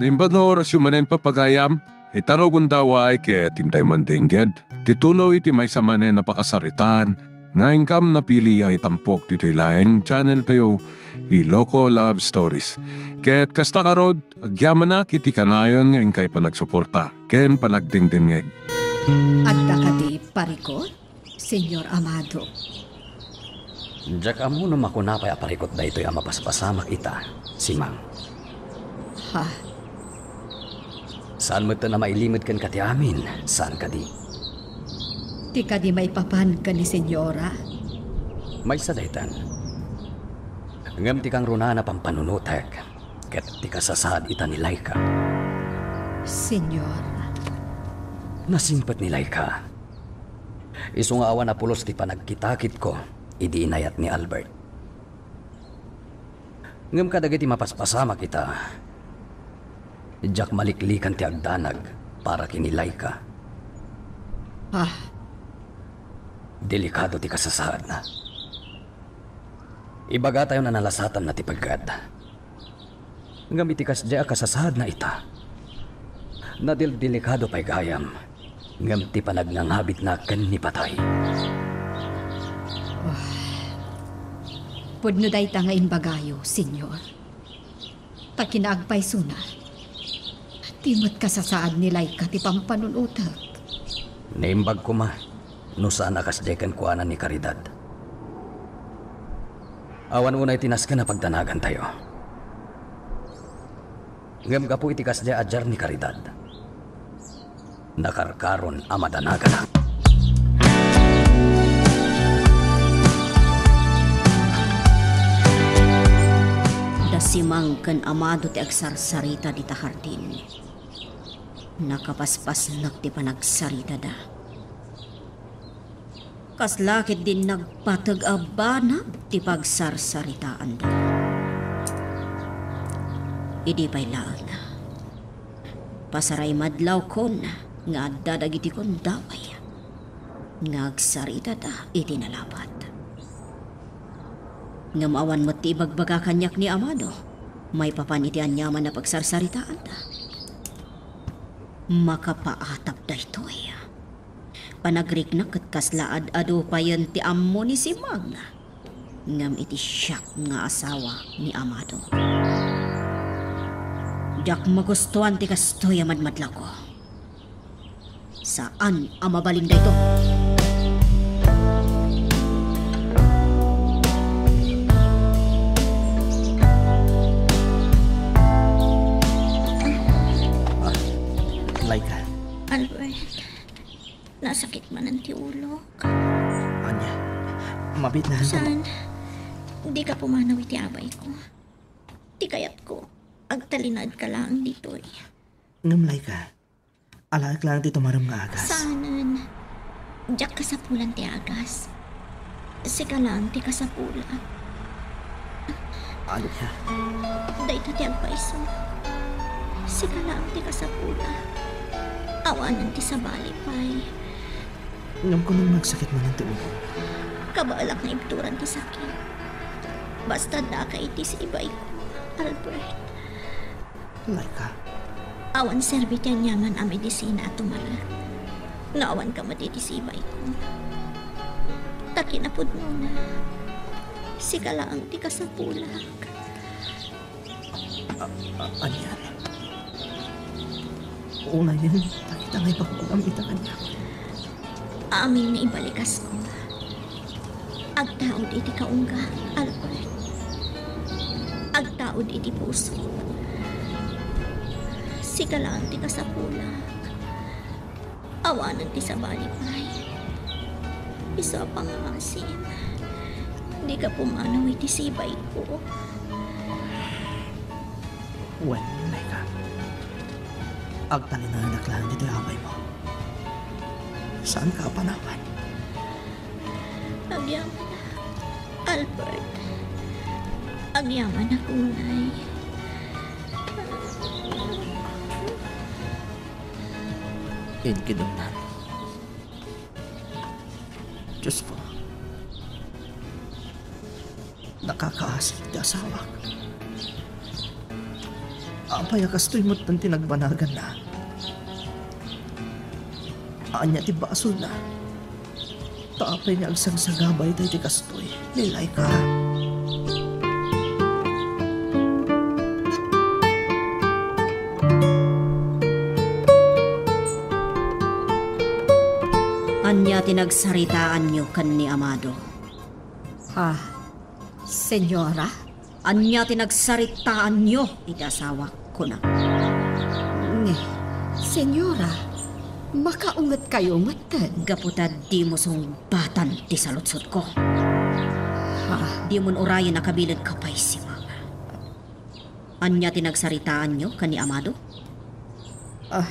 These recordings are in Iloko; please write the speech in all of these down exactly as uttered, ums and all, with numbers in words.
Imbag nga orasyo manen, pagayam, ita rugonda, uray ket intay mandengngeg ti tuloy ti maysa manen a pakasaritaan nga inkam napili a itampok ditoy laeng channel tayo, Ilocos Love Stories. Ket kasta ngarud, agyamanak iti kanayon nga inkay panagsuporta ken panagdengdengngeg. Adda kadi parikut, Señor Amado? Diak ammo no makuna pay a parikut daytoy a mapaspasamak ita, Simang. Ha? Saan metten a mailimed kenka ti amin, saan kadi? Ti kadi maipapan ken ni Señora? Maysa daytan. Ngem ti kangrunaan a pampanunotek ket ti kasasaad ita ni Laika. Señor. Nasimpet ni Laika. Isu nga awan a pulos ti panagkitakitko idi inayat ni Albert. Ngem kadagiti mapaspasamak ita, diak maliklikan ti agdanag para ken ni Laika. Ah. Delikado ti kasasaadna. Ibagatayon a nalasatanna ti peggad. Ngem iti kasdiay a kasasaadna ita, nadeldelikado pay gayam, ngem ti panagnangabitna ken ni patay. Ah. Pudno dayta nga imbagayo, Señor. Ta kinaagpaysona, ti met kasasaad ni Laika ti pampanunotek. Naimbag koma no saan a kasdiay kenkuana ni Caridad. Awan unay ti nasken a pagdanagantayo. Ngem gapu iti kasdiay a diar ni Caridad, nakarkaron a madanaganak. Da Simang ken Amado ti agsarsarita dita hardin. Nakapaspasnek ti panagsaritada. Kasla ketdin nagpateg a banag ti pagsarsaritaanda. Idi pay laeng, pasaray madlawkon nga adda dagiti gundaway nga agsaritada iti nalabat. Ngem awan met ti ibagbaga kaniak ni Amado maipapan iti aniaman a pagsarsaritaanda. Makapaatap daytoy. Panagriknak ket kasla ad-adu payen ti ammo ni Simang, ngem iti siak nga asawa ni Amado. Diak magustuan ti kastoy a madmadlawko. Saan a mabalin daytoy. Ah, Laika. Albert. Nasakit manen ti ulok. Ania, mabiit na. Saan? Dika pumanaw iti abayko. Ti kayatko, agtalinaedka laeng ditoy. Ngem, Laika, alaek laeng ti tumarem nga agas. Saanen. Diak kasapulan ti agas. Sika laeng ti kasapulak. Ania? Dayta ti agpayso. Sika laeng ti kasapulak. Awanen ti sabali pay. Ngem kunam nga agsakit manen ti ulom. Kabaelak nga ibturan ti sakit. Basta daka iti sibayko, Albert. Laika. Awan serbi ti aniaman a medisina a tumalek no awan ka met iti sibayko. Ta kinapudnona, sika laeng ti kasapulak. A-, a-, anian? Unayen, dagita nga ibagam ita kaniak. Amin nga ibalikasko. Agtaud iti kaungga, Albert. Agtaud iti puso. Sika laeng ti kasapulak. Awanen ti sabali pay. Isu a pangngaasim, dika pumanaw iti sibayko. Wen, Laika. Agtalinaedak laeng ditoy abaymo. Saanka a panawan. Agyamanak, Albert. Agyamanak unay. Inkidemnan. Diosko, nakakaasik ti asawak. Apay a kastoy metten ti nagbanaganna? Ania ti basolna? Ta apay nga agsagsagaba iti kastoy, Lilaika? Ania ti nagsaritaanyo ken ni Amado? Ah, Senyora? Ania ti nagsaritaanyo iti asawak, kuna? Nge, Senyora, makaungetkayo metten. Gapu ta dimo sungbatan ti saludsodko. Ha? Dimon urayen a kabilenka pay, Simang. Ania ti nagsaritaanyo ken ni Amado? Ah,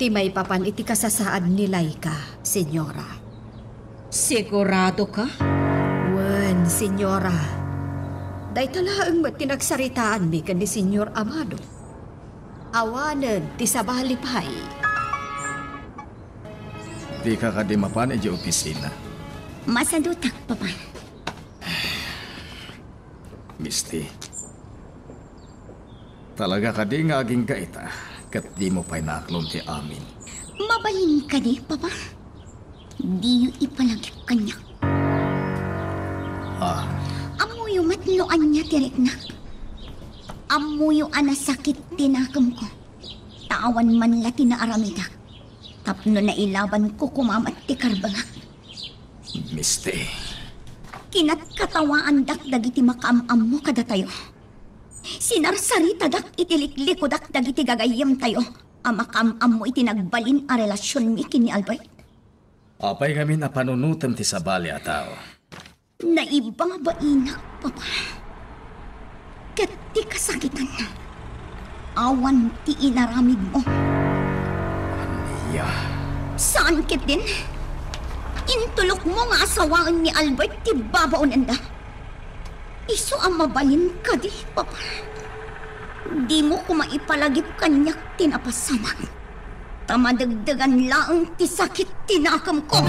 ti maipapan iti kasasaad ni Laika, Senyora. Sigurado ka? Wen, Senyora. Dayta laeng met ti nagsaritaanmi ken ni Señor Amado. Awanen ti sabali pay. Dika kadi mapan idiay opisina? Masadutak, Papa. Misty. Talaga kadi nga agingga ita, ket dimo pay naaklon ti amin? Mabalin kadi, Papa? Diyo ipalagip kaniak. Ah. Ammoyo met no ania ti riknak. Ammoyo a nasakit ti nakemko. Ta awan man la ti naaramidak. Tapno nailabanko koma met ti karbengak. Misty. Kinatkatawaandak dagiti makaam-ammo kadatayo. Sinarsaritadakto iti liklikudak dagiti gagayyemtayo a makaam-ammo iti nagbalin a relasionmi ken ni Albert. Apay ngamin a panunotem ti sabali a tao? Naibabainak, Papa. Ket ti kasakitan, awan ti inaramidmo. Ania? Saan ketdin? Intulokmo nga asawaen ni Albert ti babaonenda. Isu a mabalin kadi, Papa? Dimo koma ipalagip kaniak ti napasamak. Ta madegdegan laeng ti sakit ti nakemko.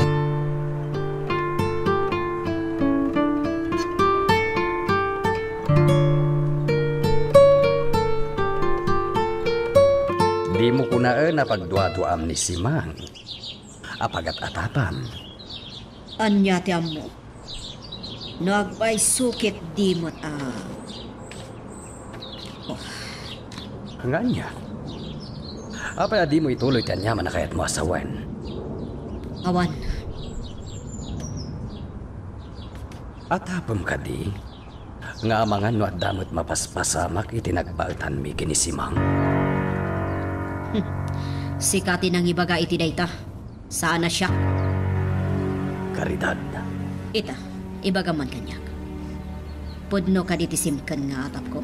Dimo kunaen a pagduaduaam ni Simang a pagat-atapam. Ania ti ammo? No agpayso ket di met a... Oh. Nga ania? Apay a dimo ituloy ti aniaman a kayatmo a sawen? Awan. Atapem kadi nga amangan no adda met mapaspasamak iti nagbaetanmi ken ni Simang? Sika ti nangibaga iti dayta. Saan a siak. Caridad. Ita, ibagam man kaniak. Pudno kadi ti simken nga atapko?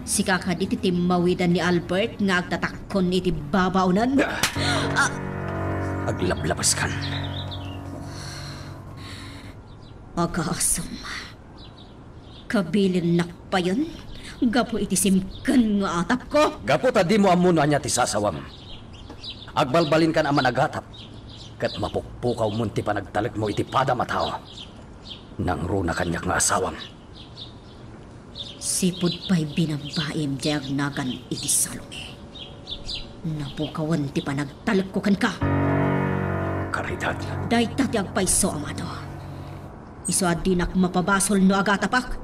Sika kadi ti timmawidan ni Albert nga agtatakkon iti babaonan? Ah! Aglablabeskan. Agasem. Kabilinnak payen gapu iti simken nga atapko. Gapu ta dimo ammo no ania ti sasawam, agbalbalinkan a managatap, ket mapukpukawmon ti panagtalekmo iti padam a tao. Nangruna kaniak nga asawam. Sipud pay binabaim diay agnagan iti Salome. Napukawen ti panagtalekko kenka. Caridad. Dayta ti agpayso, Amado. Isu a dinak mapabasol no agatapak,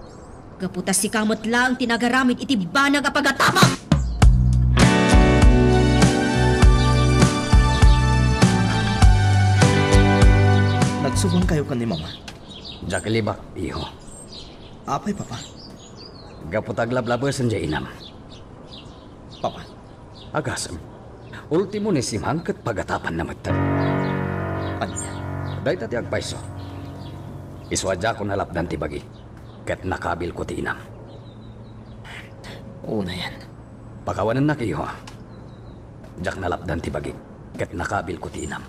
gapu ta sika met laeng ti nagaramid iti banag a pagatapak! Nagsubangkayo ken ni Mama? Diak ilibak, iho. Apay, Papa? Gapu ta aglablabesen diay inam. Papa. Agasem. Ultimo ni Simang ket pagatapanna metten. Ania? Dayta ti agpayso. Isu a diakon nalapdan ti bagi, ket nakabilko ti inam. Unayen. Pakawanennak, iho. Diak nalapdan ti bagi, ket nakabilko ti inam.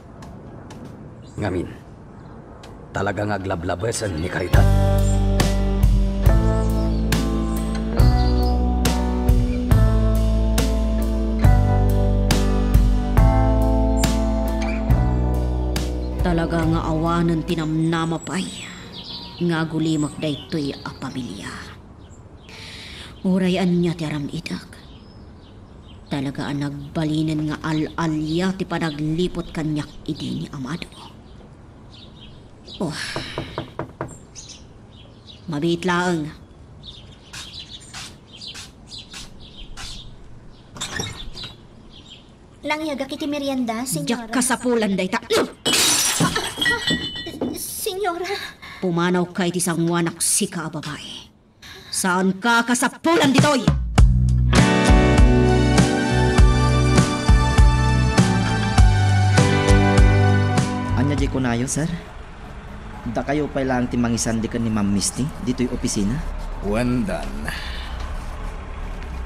Ngamin, talaga nga aglablabesen ni Caridad. Talaga nga awanen ti namnama pay nga agulimek daytoy a pamilia. Uray ania ti aram-idek, talaga a nagbalinen nga al-alia ti panagliput kaniak idi ni Amado. Oh. Mabiit laeng. Nangyagak iti merienda, senyora. Diak kasapulan dayta. Senyora. Pumanawka iti sangoanak, sika a babai. Saanka a kasapulan ditoy! Ania diay kunayo, sir? Dakayo pay laeng ti mangisandi ken ni Ma'am Misty ditoy opisina? Wen, Dan.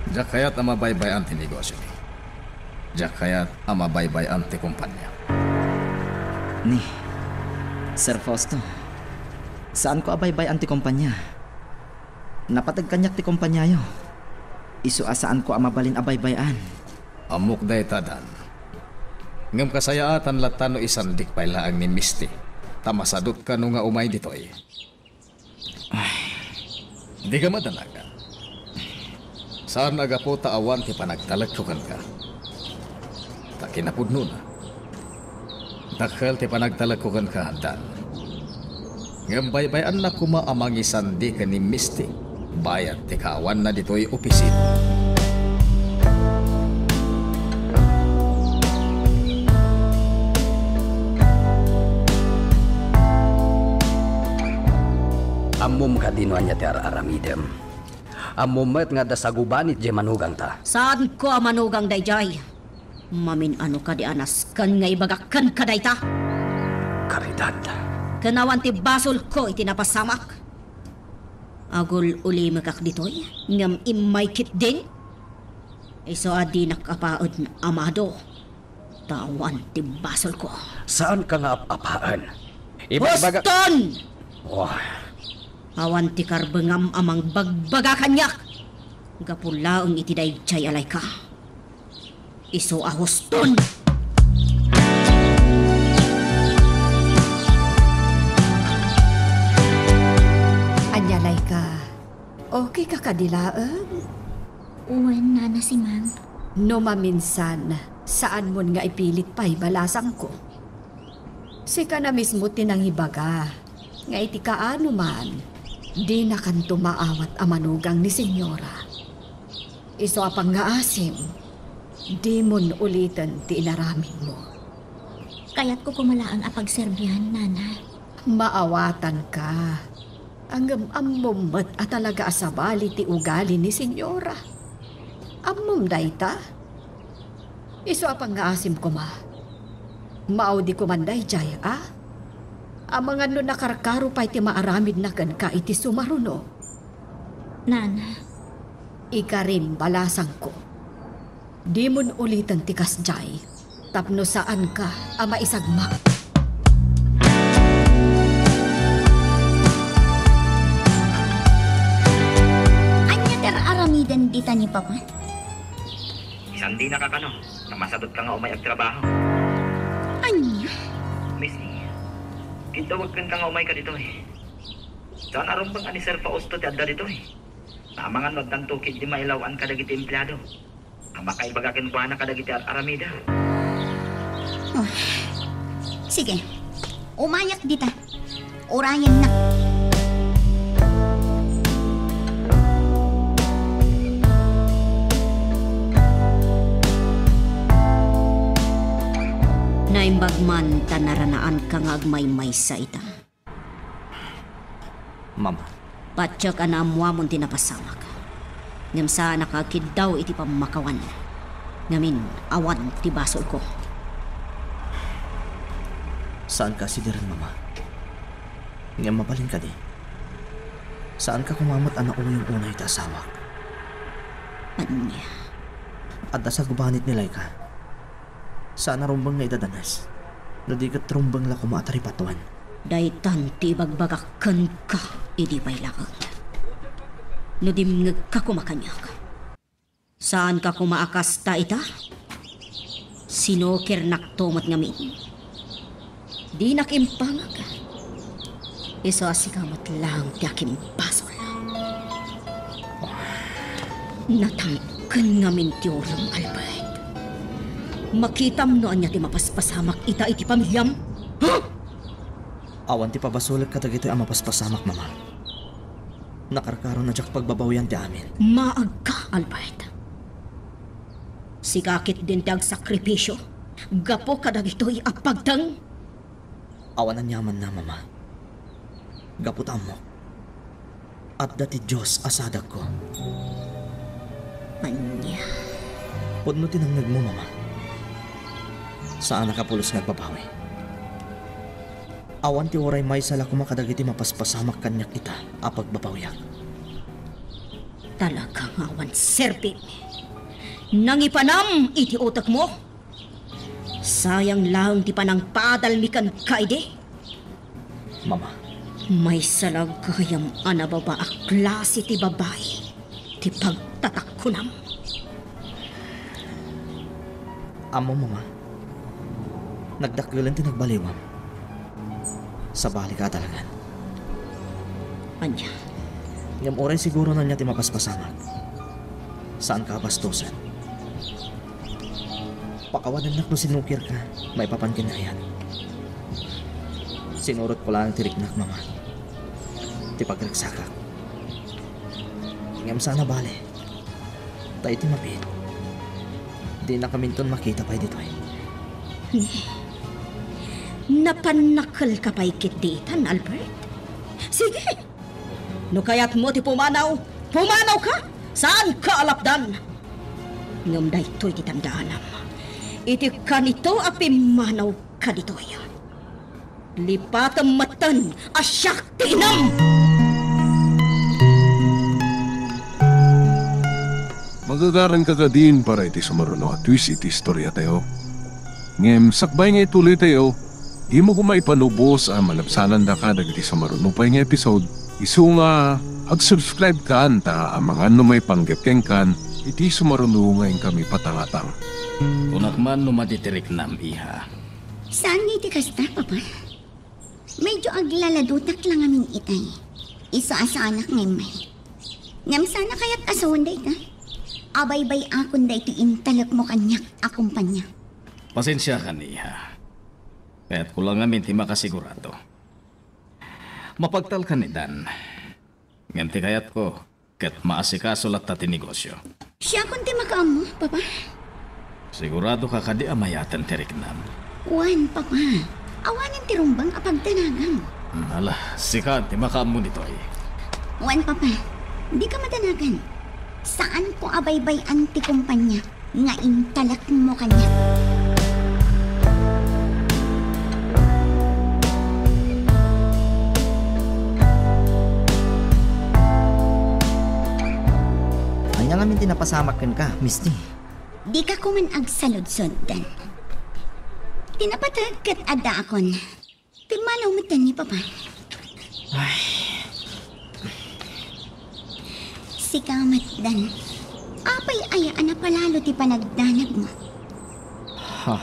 Diak kayat a mabaybay-an ti negosio. Diak kayat a mabaybay-an ti kompania. Ni, Sir Fausto, saanko a baybay-an ti kompania. Napateg kaniak ti kompaniayo. Isu a saanko a mabalin a baybay-an. Ammok dayta, Dan. Ngem kasayaatan latta no isandik pay laeng ni Misty, ta masadutka no nga umay ditoy. Ay. Dika madanagan. Saan a gapu ta awan ti panagtalekko kenka. Ta kinapudnona, dakkel ti panagtalekko kenka, Dan. Ngem baybay-annak koma a mangisandi ken ni Misty bayat ti kaawanna ditoy opisina. Ammom kadi no ania ti ar-aramidem? Ammom met nga adda sagubanit diay manugangta. Saanko a manugang daydiay. Mamin-ano kadi a nasken nga ibagak kenka dayta? Karidad. Ken awan ti basolko iti napasamak. Agul-ulimekak ditoy, ngem immay ketdin. Isu a dinak apaen, Amado. Ta awan ti basolko. Saanka nga ap-apaen. Ibagbaga- Huston! Oh. Awan ti karbengam a mangbagbaga kaniak. Gapu laeng iti daydiay a layka. Isu a huston! Ania, layka? Okay ka kadi laeng? Wen, Nana Simang. No maminsan, saanmon nga ipilit pay balasangko. Sika na mismo ti nangibaga nga iti kaano man, dinakanto maawat a manugang ni Senyora. Isu a pangngaasim, dimon uliten ti inaramidmo. Kayatko koma laeng a pagserbian, Nana. Maawatanka. Ngem ammom met a talaga a sabali ti ugali ni Senyora. Ammom dayta? Isu a pangngaasim koma. Maudiko man daydiay, a? Amangan no nakarkaro pay ti maaramidna kenka iti sumaruno. Nana. Ikarim, balasangko. Dimon uliten ti kasdiay, tapno saanka a maisagmak. Ania ti ar-aramiden dita ni Papa? Isandinaka kano, ta masadutka nga umay agtrabaho. Ania? Misty, kiddawek kenka nga umayka ditoy. Saan a rumbeng a ni Sir Fausto ti adda ditoy. Amangan no addanto ketdi mailaw-an kadagiti empleado a makaibaga kenkuana kadagiti ar-aramida. Oh. Sige. Umayak dita. Urayennak. Naimbag man ta naranaanka nga agmaymaysa ita. Mama. Patiek a naammuamon ti napasamak. Ngem saanak a agkiddaw iti pammakawan. Ngamin, awan ti basolko. Saanka a sidiren, Mama. Ngem mabalin kadi? Saanka koma met a nauyong unay iti asawak? Ania? Adda sagubanit ni Laika. Saan a rumbeng nga idadanes, no di ket rumbeng la koma a taripatuen. Daytan ti ibagbagak kenka idi pay laeng. No dimngegka koma kaniak. Saanka koma a kasta ita? Sinukirnakto met ngamin. Dinak impangag. Isu a sika met laeng ti akimbasol. Natangken ngamin ti urom, Albert. Makitam no ania ti mapaspasamak ita iti pamiliam? Ha? Awan ti pabasolek kadagitoy a mapaspasamak, Mama. Nakarkaron a diak pagbabawian ti amin. Maagka, Albert. Sika ketdin ti agsakripisio gapu kadagitoy a pagteng. Awan aniamanna, Mama. Gapu ta ammok, adda ti Dios a sadagko. Ania? Pudno ti nangngegmo, Mama. Saanak a pulos nga agbabawi. Awan ti uray maysa la koma kadagiti mapaspasamak kaniak ita a pagbabawiak. Talaga nga awan serbim. Nangipanam iti utekmo. Sayang laeng ti panangpadalmi kenka idi. Mama. Maysa la gayam a nababa a klase ti babai ti pagtatakkunam. Ammom, Mama, nagdakkelen ti nagbaliwam. Sabali ka a talagan. Ania? Ngem uray siguro no ania ti mapaspasamak, saanka a bastosen. Pakawanennak no sinukirka maipapan ken ni Ayat. Sinurotko laeng ti riknak, Mama, ti pagriksakak. Ngem saan a bale, ta iti mabiit, dinakaminton makita pay ditoy. Napannakelka pay ketdi itan, Albert? Sige! No kayatmo ti pumanaw, pumanawka! Saanka a lapdan! Ngem daytoy ti tandaanam. Iti kanito a pimmanawka ditoy, lipatem metten a siak ti inam! Magagaranka kadin para iti sumaruno a twist iti istoriatayo. Ngem sakbay nga ituloytayo, dimo koma ipanubos a malabsanandaka dagiti sumaruno pay nga episode. Isu nga, ag-subscribe kan ta amangan no maipanggep kenkan iti sumaruno nga inkami patangatang. Kunak man no madi ti riknam, iha. Saan nga iti kasta, Papa? Medyo aglaladutak la ngamin itay. Isu a saanak nga immay. Ngem saan a kayat a sawen dayta? Abaybay-akon daytoy intalekmo kaniak a kompania. Pasensiakan, iha. Kayatko la ngamin ti makasigurado. Mapagtalkan ni Dan. Ngem ti kayatko, ket maasikaso latta ti negosio. Siakon ti makaammo, Papa. Siguradoka kadi a mayaten ti riknam? Wen, Papa. Awanen ti rumbeng a pagdanagam. Ala, sika ti makaammo ditoy. Wen, Papa. Dika madanagan. Saanko a baybay-an ti kompania nga intalekmo kaniak. Ania ngamin ti napasamak kenka, Misty? Dika koman agsaludsod, Dan. Ti napateg ket addaakon. Pimmanaw metten ni Papa. Ay. Sika met, Dan. Apay aya a napalalo ti panagdanagmo? Ha?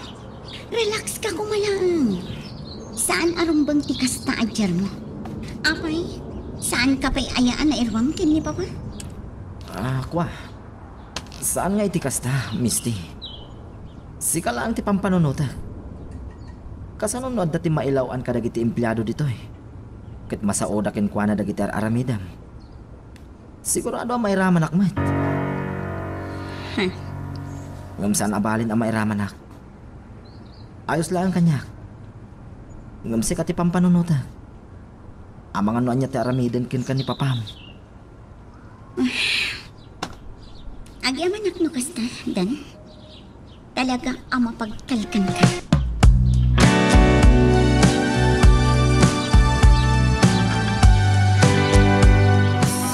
Relax ka koma laeng. Saan a rumbeng ti kasta a diermo. Apay, saan ka pay aya a nairuam ken ni Papa? Ah, kwa. Saan nga iti kasta, Misty. Sika laeng ti pampanunotek. Kasano no adda ti mailaw-an kadagiti empleado ditoy? Ket masaoda kenkuana dagiti ar-aramidem. Sigurado a mairamanak met. Huh. Ngem saan a balin a mairamanak. Ayos laeng kaniak. Ngem sika ti pampanunotek. Amangan no ania ti aramiden kenka ni papam. Agyamanak no kasta, Dan. Talaga a mapagtalkanka.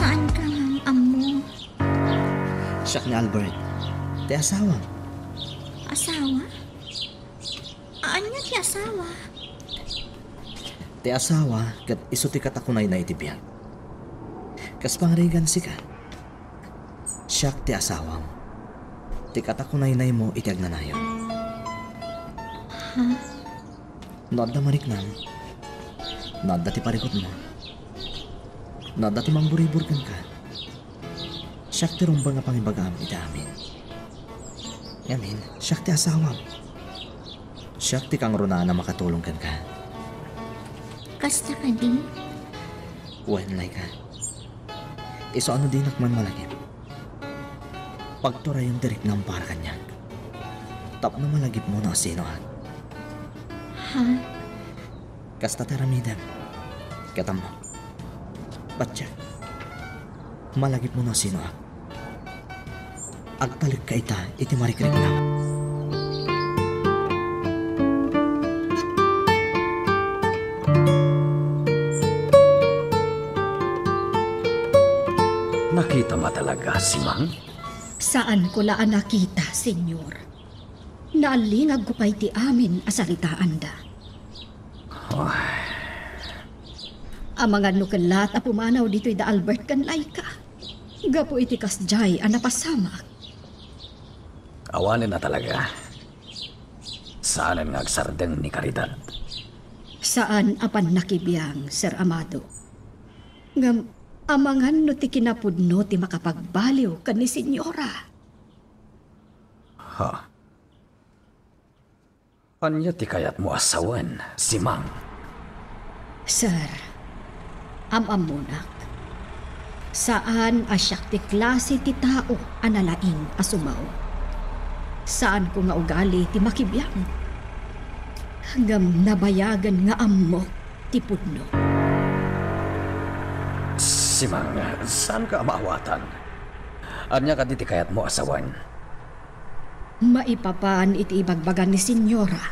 Saan ka nga ammo? Siak ni Albert. Ti asawa. Asawa? Ania ti asawa? Ti asawa ket isu ti katakunaynay iti biag. Kas pangarigan sika, siak ti asawam. Ti katakunaynaymo iti agnanayon. Ha? No adda mariknam, no adda ti parikutmo, no adda ti mangburibur kenka, Siak ti rumbeng a pangibagaam iti amin. Ngamin, siak ti asawam. Siak ti kangrunaan a makatulong kenka. Kasta kadi? Wen, Laika. Isu a no dinak man malagip, pagturayon ti riknam para kaniak. Tapno malagipmo no asinoak. Ha? Kasta ti aramidem. Ket ammok. Patiek. Malagipmo no asinoak. Agtalekka ita iti marikriknam. Nakitam a talaga, Simang? Saanko la a nakita, Señor. Naallingagko pay ti amin a saritaanda. Ay. Amangan no kellat a pumanaw ditoy da Albert ken Laika. Gapu iti kasdiay a napasamak. Awanen a talaga. Saanen nga agsardeng ni Caridad. Saan a pannakibiang, Sir Amado. Ngem amangan no ti kinapudno ti makapagbaliw ken ni Señora. Ha? Ania ti kayatmo a sawen, Simang? Sir, am-ammonak. Saan a siak ti klase ti tao a nalaing a sumao. Saanko nga ugali ti makibiang. Ngem nabayagen nga ammok ti pudno. Simang, saanka a maawatan? Ania kadi ti kayatmo a sawen? Maipapan iti ibagbaga ni Señora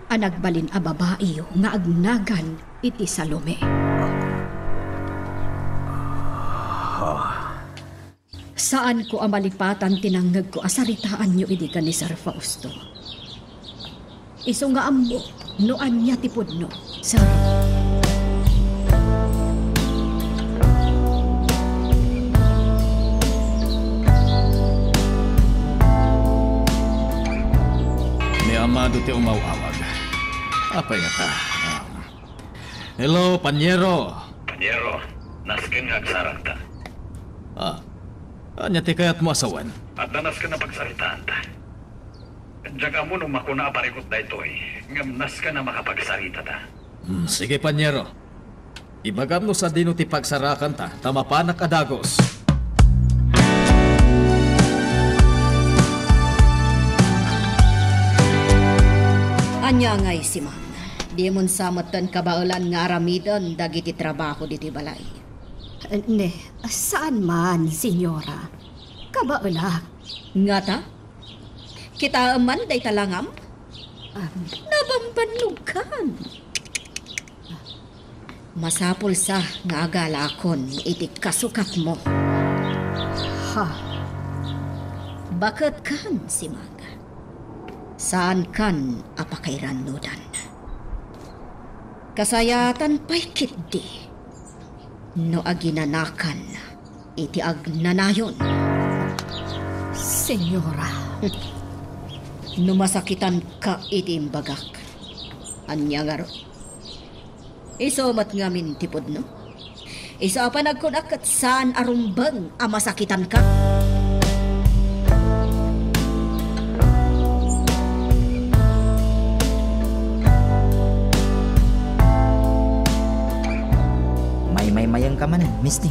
a nagbalin a babaiyo nga agnagan iti Salome. Ah. Saanko a malipatan ti nangngegko a saritaanyo idi ken ni Sir Fausto. Isu nga ammok no ania ti pudno, sir. Ni Amado ti umaw-awag. Apay ngata? Ah. Hello, Panyero. Panyero, nasken nga agsarangta. Ah, ania ti kayatmo a sawen? Adda nasken a pagsaritaanta. Diak ammo no makuna a parikut daytoy, ngem nasken a makapagsarita ta. Hmm, sige, Panyero. Ibagam no sadino ti pagsarakanta, ta mapanak a dagus. Ania ngay, Simang? Dimon sa metten kabaelan nga aramiden dagiti trabaho ditoy balay? Ne, saan man, Señora. Kabaelak. Ngata? Kitaem man dayta langam? Am. Nabambannogkan. Masapul sa nga agalakon iti kasukatmo. Ha? Baketkan, Simang. Saankan a pakairannudan. Kasayaatan pay ketdi no aginanakan iti agnanayon. Señora. No masakitanka iti imbagak, ania ngarud? Isu met ngamin ti pudno. Isu a panagkunak ket saan a rumbeng a masakitanka. Maymaymayengka manen, Misty.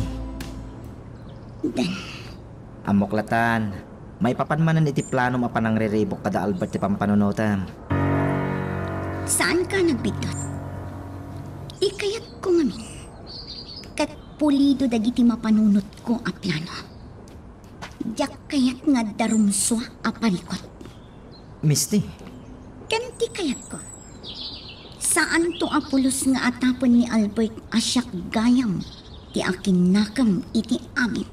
Den. Ammok latan, maipapan manen iti planom a panangriribuk kada Albert ti pampanunotem. Saanka a nagbiddut? Ti kayatko ngamin, ket pulido dagiti mapanunotko a plano. Diak kayat nga adda rumsua a parikut. Misty. Ken ti kayatko, saanto a pulos nga atapen ni Albert a siak gayam ti akinnakem iti amin.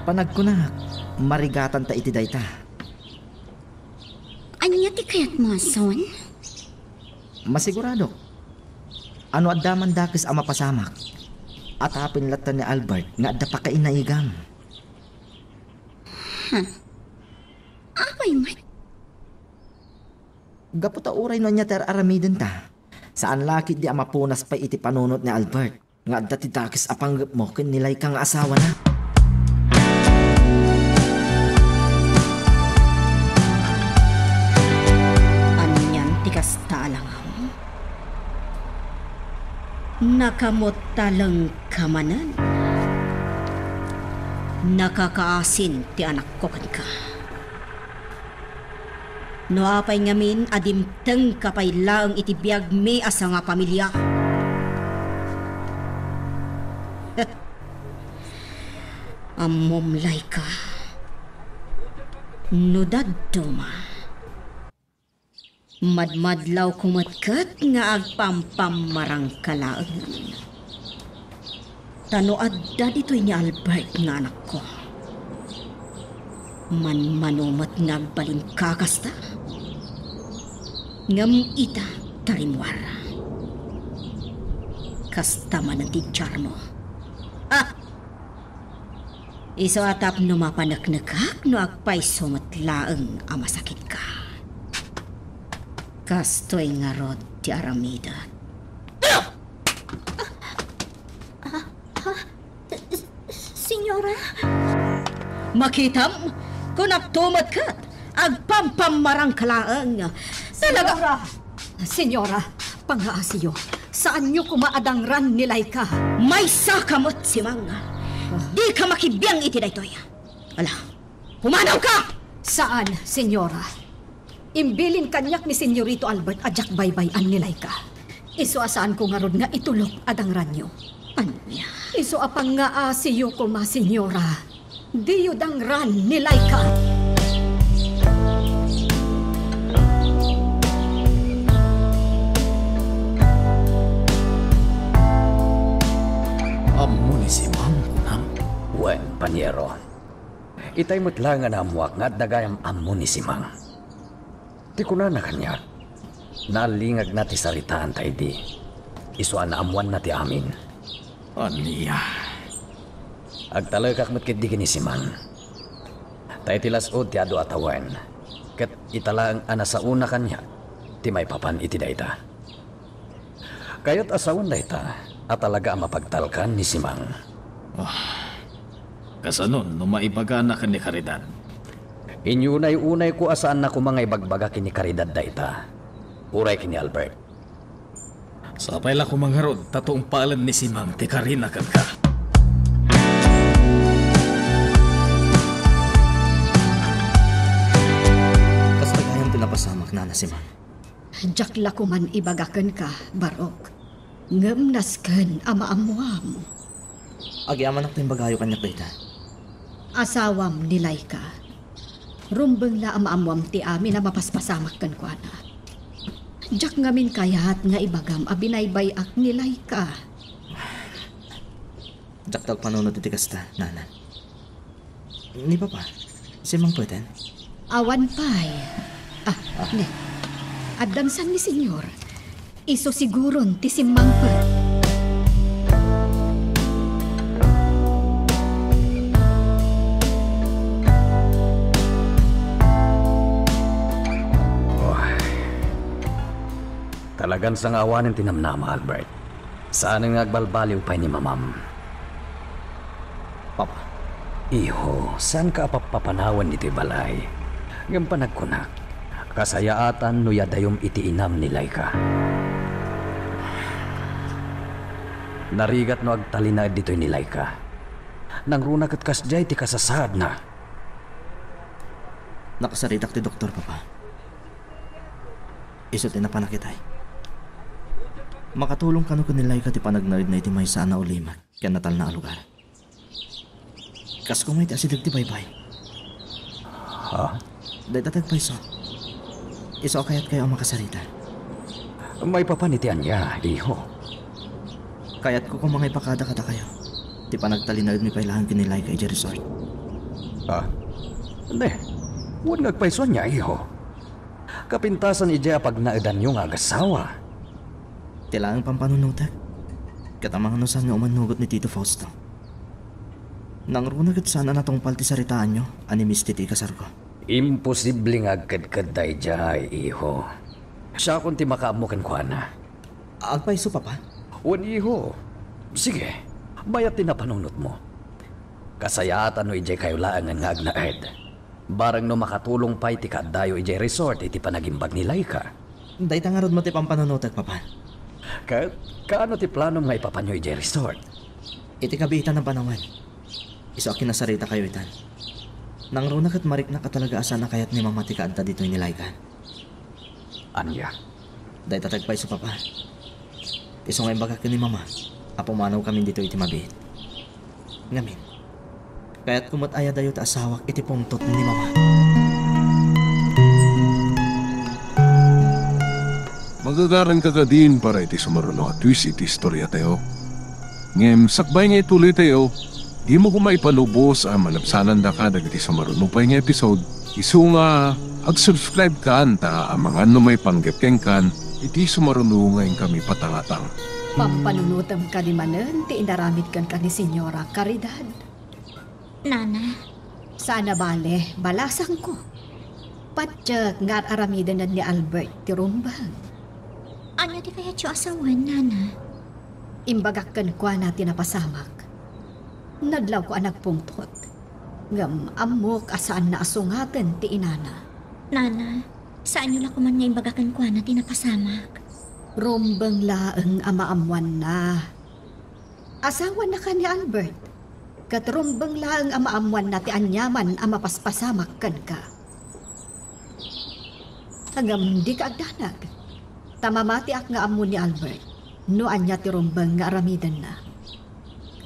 Panagkunak, marigatanta iti dayta. Ania ti kayatmo a sawen? Masiguradok a no adda man dakes a mapasamak, atapen latta ni Albert nga adda pakainaigam. Ha? Apay met? Gapu ta uray no ania ti ar-aramidenta, saan la ketdi a mapunas pay iti panunot ni Albert nga adda ti dakes a panggepmo ken ni Laika nga asawana. Nakamot taleng ka manen. Nakakaasin ti anakko kenka. No apay ngamin a dimtengka pay laeng iti biagmi a sangapamilia? Ammom, Laika, no dadduma, madmadlawko met ket nga agpampammarangka laeng. Ta no adda ditoy ni Albert nga anakko, manmano met nga agbalinka kasta. Ngem ita, ta rimmuar. Kasta manen ti diarmo. Ah! Isu a tapno mapaneknekak no agpayso met laeng a masakitka. Kastoy ngarud ti aramidek. Senyora? Makitam, kunakto met ket agpampammarangka laeng. Talaga. Senyora! Senyora, pangaasiyo. Saanyo koma a dangran ni Laika. Maysaka met, Simang. Dika makibiang iti daytoy. Ala, pumanawka! Saan, Senyora. Imbilin kaniak ni Senyorito Albert a diak baybay-an ni Laika. Isu a saanko ngarud nga itulok a dangranyo. Ania? Isu a pangaasiyo koma, Senyora. Diyo dangran ni Laika. Ammo ni Simang, kunam? Wen, paniero. Itay met laeng a naammuak nga adda gayam ammo ni Simang. Ti kunana kaniak, naallingagna ti saritaanta idi. Isu a naammoanna ti amin. Ania? Agtalekak met ketdi ken ni Simang. Ta iti las-ud ti adu a tawen, ket ita laeng a nasaona kaniak ti maipapan iti dayta. Kayat a sawen dayta a talaga a mapagtalkan ni Simang. Ah, kasanon no maibagana ken ni Caridad? Inyunay-unayko a saanna koma nga ibagbaga ken ni Caridad dayta, uray ken ni Albert. Sapay la koma ngarud ta tungpalen ni Simang ti karina kenka. Kasta gayam ti napasamak, Nana Simang. Diak la koman ibaga kenka, Barok. Ngem nasken a maammuam. Agyamanak ta imbagayo kaniak dayta. Asawam ni Laika. Rumbeng la a maammuam ti amin a mapaspasamak kenkuana. Diak ngamin kayat nga ibagam a binaybay-ak ni Laika. Diak agpanunot iti kasta, Nana. Ni Papa, simmangpeten? Awan pay. Ah, ne. Addansan ni Senyor. Isu siguron ti simmangpet. Oy. Talagan sangawanen ti namnama, Albert. Saanen nga agbalbaliw pay ni mamam. Papa. Iho, saanka a pappapanawen ditoy balay. Ngem panagkunak, kasayaatan no yadayom iti inam ni Laika. Narigat no agtalinaed ditoy ni Laika. Nangruna ket kasdiay ti kasasaadna. Nakasaritak ti doktor, Papa. Isu ti napanak itay. Makatulong kano ken ni Laika ti panagnaedna iti maysa a naulimek ken natalna a lugar. Kas koma iti asideg ti baybay. Ha? Dayta ti agpayso. Isu a kayatkayo a makasarita. Maipapan iti ania, iho? Kayatko koma nga ipakada kadakayo ti panagtalinaedmi pay laeng ken ni Laika idiay resort. Ah, ne, wen nga agpayso ania, iho? Kapintasan idiay a pagnaedanyo nga agasawa. Ti laeng pampanunotek, ket amangan no saan nga umannugot ni Tito Fausto. Nangruna ket saan a natungpal ti saritaanyo a ni Misty ti ikasarko. Imposible nga agkedkedda idiay, iho. Siakon ti makaammo kenkuana. Agpayso, Papa? Wen, iho. Sige, mayat ti napanunotmo. Kasayaatan no idiay kayo laengen nga agnaed. Bareng no makatulong pay ti kaaddayo idiay resort iti panagimbag ni Laika. Dayta ngarud met ti pampanunotek, Papa. Ket kaano ti planom nga ipapanyo idiay resort? Iti kabiitan a panawen, isu a kinasarita kayo itan, nangruna ket mariknak a talaga a saan a kayat ni Mama ti kaadda ditoy ni Laikan. Ania? Dayta ti agpayso, Papa. Isu nga imbagak ken ni Mama a pumanawkamin ditoy iti mabiit. Ngamin, kayatko met a yadayo ti asawak iti pungtot ni Mama. Magagaranka kadin para iti sumaruno a twist iti istoriatayo. Ngem sakbay nga ituloytayo, dimo koma ipalubos a malabsanandaka dagiti sumaruno pay nga episode, isu nga ag-subscribe kan ta amangan no maipanggep kenkan iti sumaruno nga inkami patangatang. Pampanunotem kadi manen ti inaramid kenka ni Señora Caridad? Nana. Saan a bale, balasangko. Patiek nga ar-aramidenen ni Albert ti rumbeng. Ania ti kayatyo a sawen, Nana? Imbagak kenkuana ti napasamak. Nadlawko a nagpungtot. Ngem ammok a saanna a sungaten ti inana. Nana, saanyo la koman nga imbaga kenkuana ti napasamak. Rumbeng laeng a maammoanna. Asawanaka ni Albert, ket rumbeng laeng a maammoanna ti aniaman a mapaspasamak kenka. Ngem dika agdanag, ta mamatiak nga ammo ni Albert no ania ti rumbeng nga aramidenna.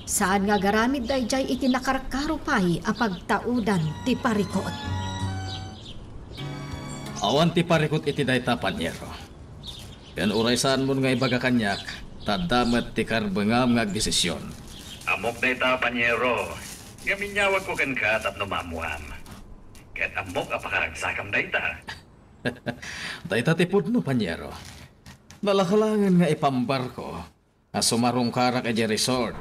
Saan nga agaramid daydiay iti nakarkaro pay a pagtaudan ti parikut. Awan ti parikut iti dayta, panyero. Ken uray saanmon nga ibaga kaniak, ta adda met ti karbengam nga agdesision. Ammok dayta, panyero, ngem inyawagko kenka tapno maammoam. Ket ammok a pakaragsakam dayta. Dayta ti pudno, panyero. Nalakalangen nga ipambarko a sumarungkarak idiay resort.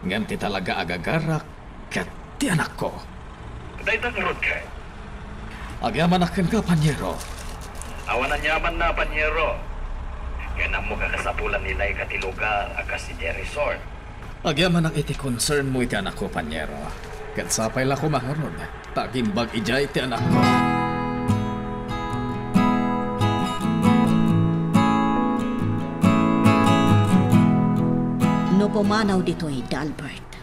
Ngem ti talaga a gagarak ket ti anakko. Dayta ngarud ket? Agyamanak kenka, panyero. Awan aniamanna, panyero. Ken ammok a kasapulan ni Laika ti lugar a kas idiay resort. Agyamanak iti concernmo iti anakko, panyero. Ket sapay la koma ngarud ta agimbag idiay ti anakko. No pumanaw ditoy, Dalbert,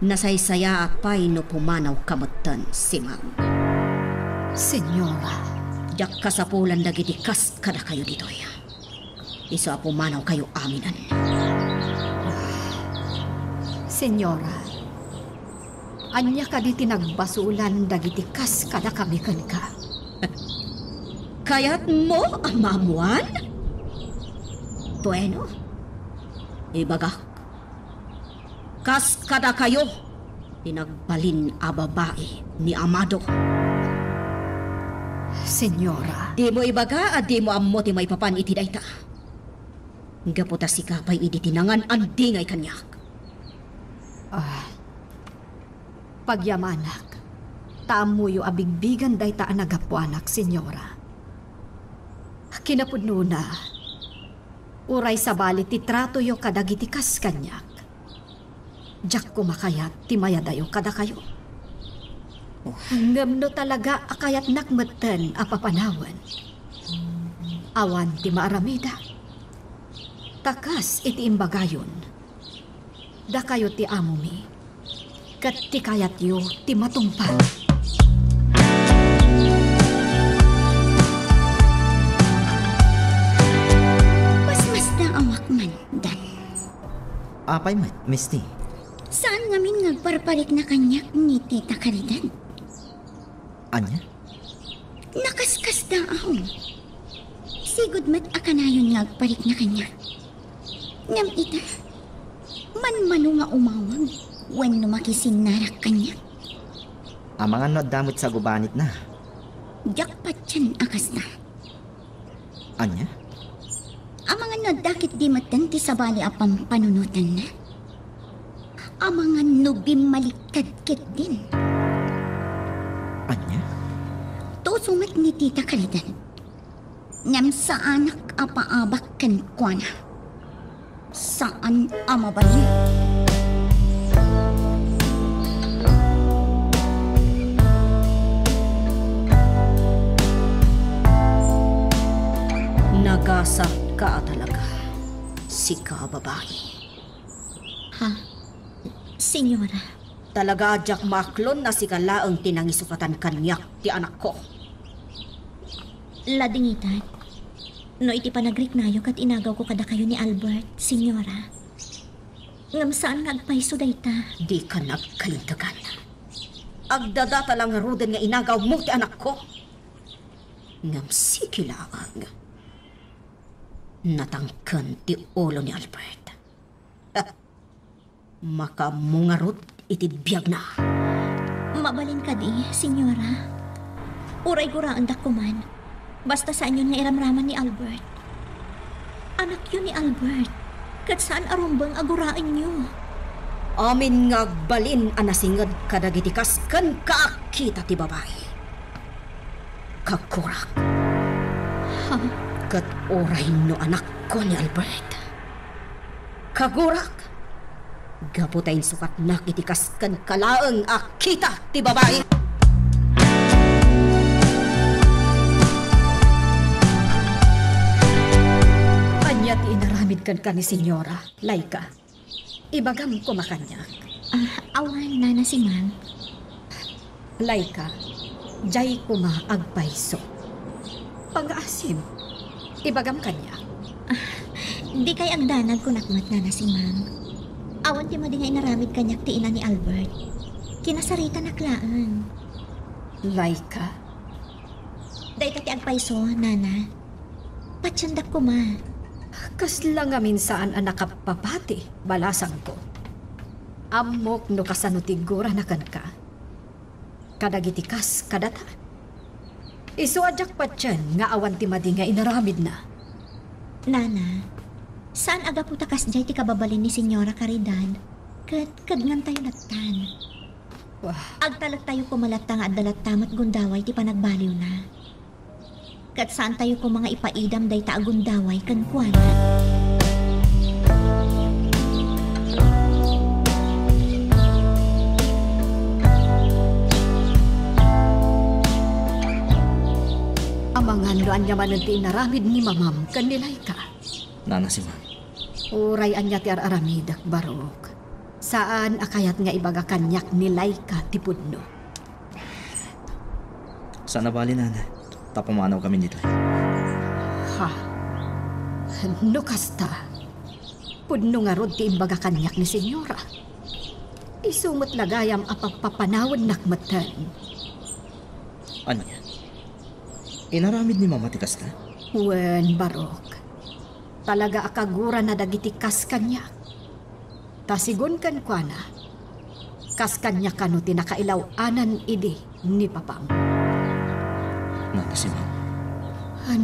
nasaysayaat pay no pumanawka metten, Simang. Señora. Diak kasapulan dagiti kas kadakayo ditoy. Isu a pumanawkayo aminen. Señora, ania kadi ti nagbasolan dagiti kas kadakami kenka? Kayatmo a maammoan? Bueno, ibagak. Kas kadakayo ti nagbalin a babai ni Amado. Señora. Dimo ibaga a dimo ammo ti maipapan iti dayta. Gapu ta sika pay idi ti nangan-andingay kaniak. Ah, pagyamanak, ta ammoyo a bigbigen dayta a nagapuanak, Señora. Kinapudnona, uray sabali ti tratoyo kadagiti kas kaniak, diak koma kayat ti mayadayo kadakayo. Ngem no talaga a kayatnak metten a papanawen, awan ti maaramidak. Ta kas iti imbagayon, dakayo ti amomi, ket ti kayatyo ti matungpal. Masmasdaawak man, Dan. Apay met, Misty? Saan ngamin nga agparparikna kaniak ni Tita Caridad? Ania? Nakaskasdaaw. Sigud met a kanayon nga agparikna kaniak. Ngem ita, manmano nga umawag wenno makisinnarak kaniak. Amangan no adda met sagubanitna. Diak patien a kasta. Ania? Amangan no adda ketdi metten ti sabali a pampanunotanna. Amangan no bimmaliktad ketdin. Ania? Tuso met ni Tita Caridad. Ngem saanak a paabak kenkuana. Saan a mabalin. Nagasat ka a talaga. babai. Ha? Senyora. Talaga a diak maaklon a sika laeng ti nangisukatan kaniak ti anakko. Ladingitan. No iti panagriknayo ket inagawko kadakayo ni Albert, Senyora. Ngem saan nga agpayso dayta. Dika agkalintegan. Agdadata la ngaruden nga inagawmo ti anakko. Ngem sige laeng. Natangken ti ulo ni Albert. Makaammo ngarud iti biagna. Mabalin kadi, Senyora? Uray guraendak koman. Basta saanyon nga iramraman ni Albert. Anakyo ni Albert, ket saan a rumbeng a guraenyo. Amin nga agbalin a nasinged kadagiti kas kenka a kita ti babai. Kagurak. Ha? Ket uray no anakko ni Albert. Kagurak. Gapu ta insukatnak iti kas kenka laeng a kita ti babai. Ania ti inaramid kenka ni Senyora, Laika? Ibagam koma kaniak. Ah, awan, Nana Simang. Laika, diay koma agpayso. Pangngaasim, ibagam kaniak. Ah, dikay agdanag, kunak met, Nana Simang. Awan ti madi nga inaramid kaniak ti ina ni Albert. Kinasaritanak laeng. Laika? Dayta ti agpayso, Nana. Patiendak koma. Kasla ngamin saan a nakapapati, balasangko. Ammok no kasano ti gurana kenka. Kadagiti kas kadata. Isu a diak patien nga awan ti madi nga inaramidna. Nana, saan a gapu ta kasdiay ti kababalin ni Senyora Caridad, ket kedngantayo lattan. Wah. Agtalektayo koma latta nga adda latta met gundaway ti panagbaliwna. Ket saantayo koma nga ipaidam dayta a gundaway kenkuana. Amangan no ania manen ti inaramid ni mamam ken ni Laika. Nana Simang. Uray ania ti ar-aramidek, Barok. Saan a kayat nga ibaga kaniak ni Laika ti pudno. Saan a bali, Nana, ta pumanawkamin ditoy. Ha? No kasta, pudno ngarud ti imbaga kaniak ni Senyora. Isu met la gayam a papapanawennak metten. Ania? Inaramid ni Mama ti kasta? Wen, Barok. Talaga a kagurana dagiti kas kaniak. Ta sigun kenkuana, kas kaniak kano ti nakailaw-anan idi ni papam. Nana Simang.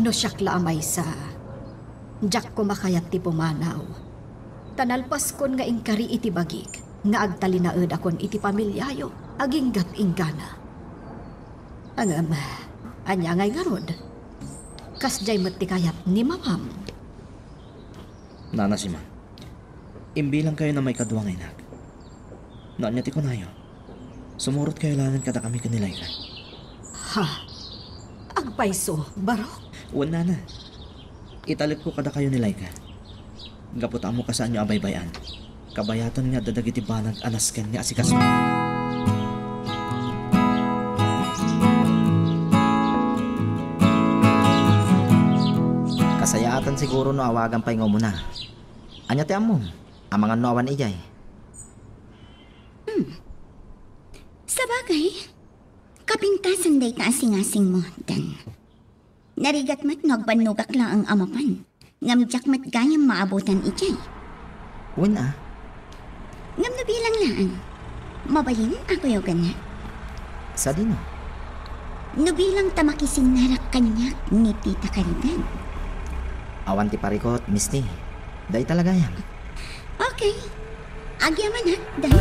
No siak la a maysa, diak koma kayat ti pumanaw. Ta nalpaskon nga inkari iti bagik nga agtalinaedakon iti pamiliayo aginggat inggana. Ngem, ania ngay ngarud? Kasdiay met ti kayat ni mamam. Nana Simang, imbilangkayon a maikadua nga inak. No ania ti kunayo, sumurotkayo laengen kadakami ken ni Laika. Ha? Agpayso, Barok? Wen, Nana. Italekko kadakayo ni Laika. Gapu ta ammok a saanyo a baybay-an. Kabayaten nga adda dagiti banag a nasken nga asikaso. Kasayaatan siguro no awagan pay nga umuna. Ania ti ammom? Amangan no awan idiay. Hmm. Sabagay, kapintasan dayta a singasingmo, Dan. Narigat met no agbannogak laeng a mapan, ngem diak met gayam maabutan idiay. Wen a. Ngem no bilang laeng, mabalin a kuyoganna. Sadino? No bilang ta makisinnarak kaniak ni Tita Caridad. Awan ti parikut, Misti. Dayta la gayam. Okay. Agyamanak, Dan.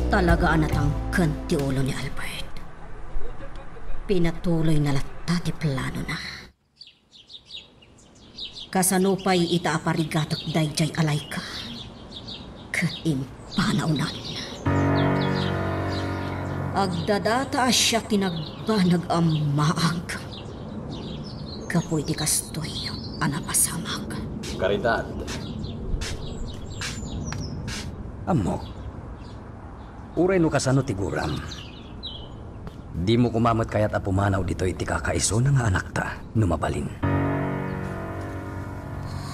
Talaga a natangken ti ulo ni Albert. Pinatuloyna latta ti planona. Kasano pay ita a parigatek daydiay a Laika ket impanawnana? Agdadata a siak ti nagbanag a maag gapu iti kastoy a napasamak. Caridad. Ammok. Uray no kasano ti guram, dimo koma met kayat a pumanaw ditoy ti kakaisuna nga anakta no mabalin.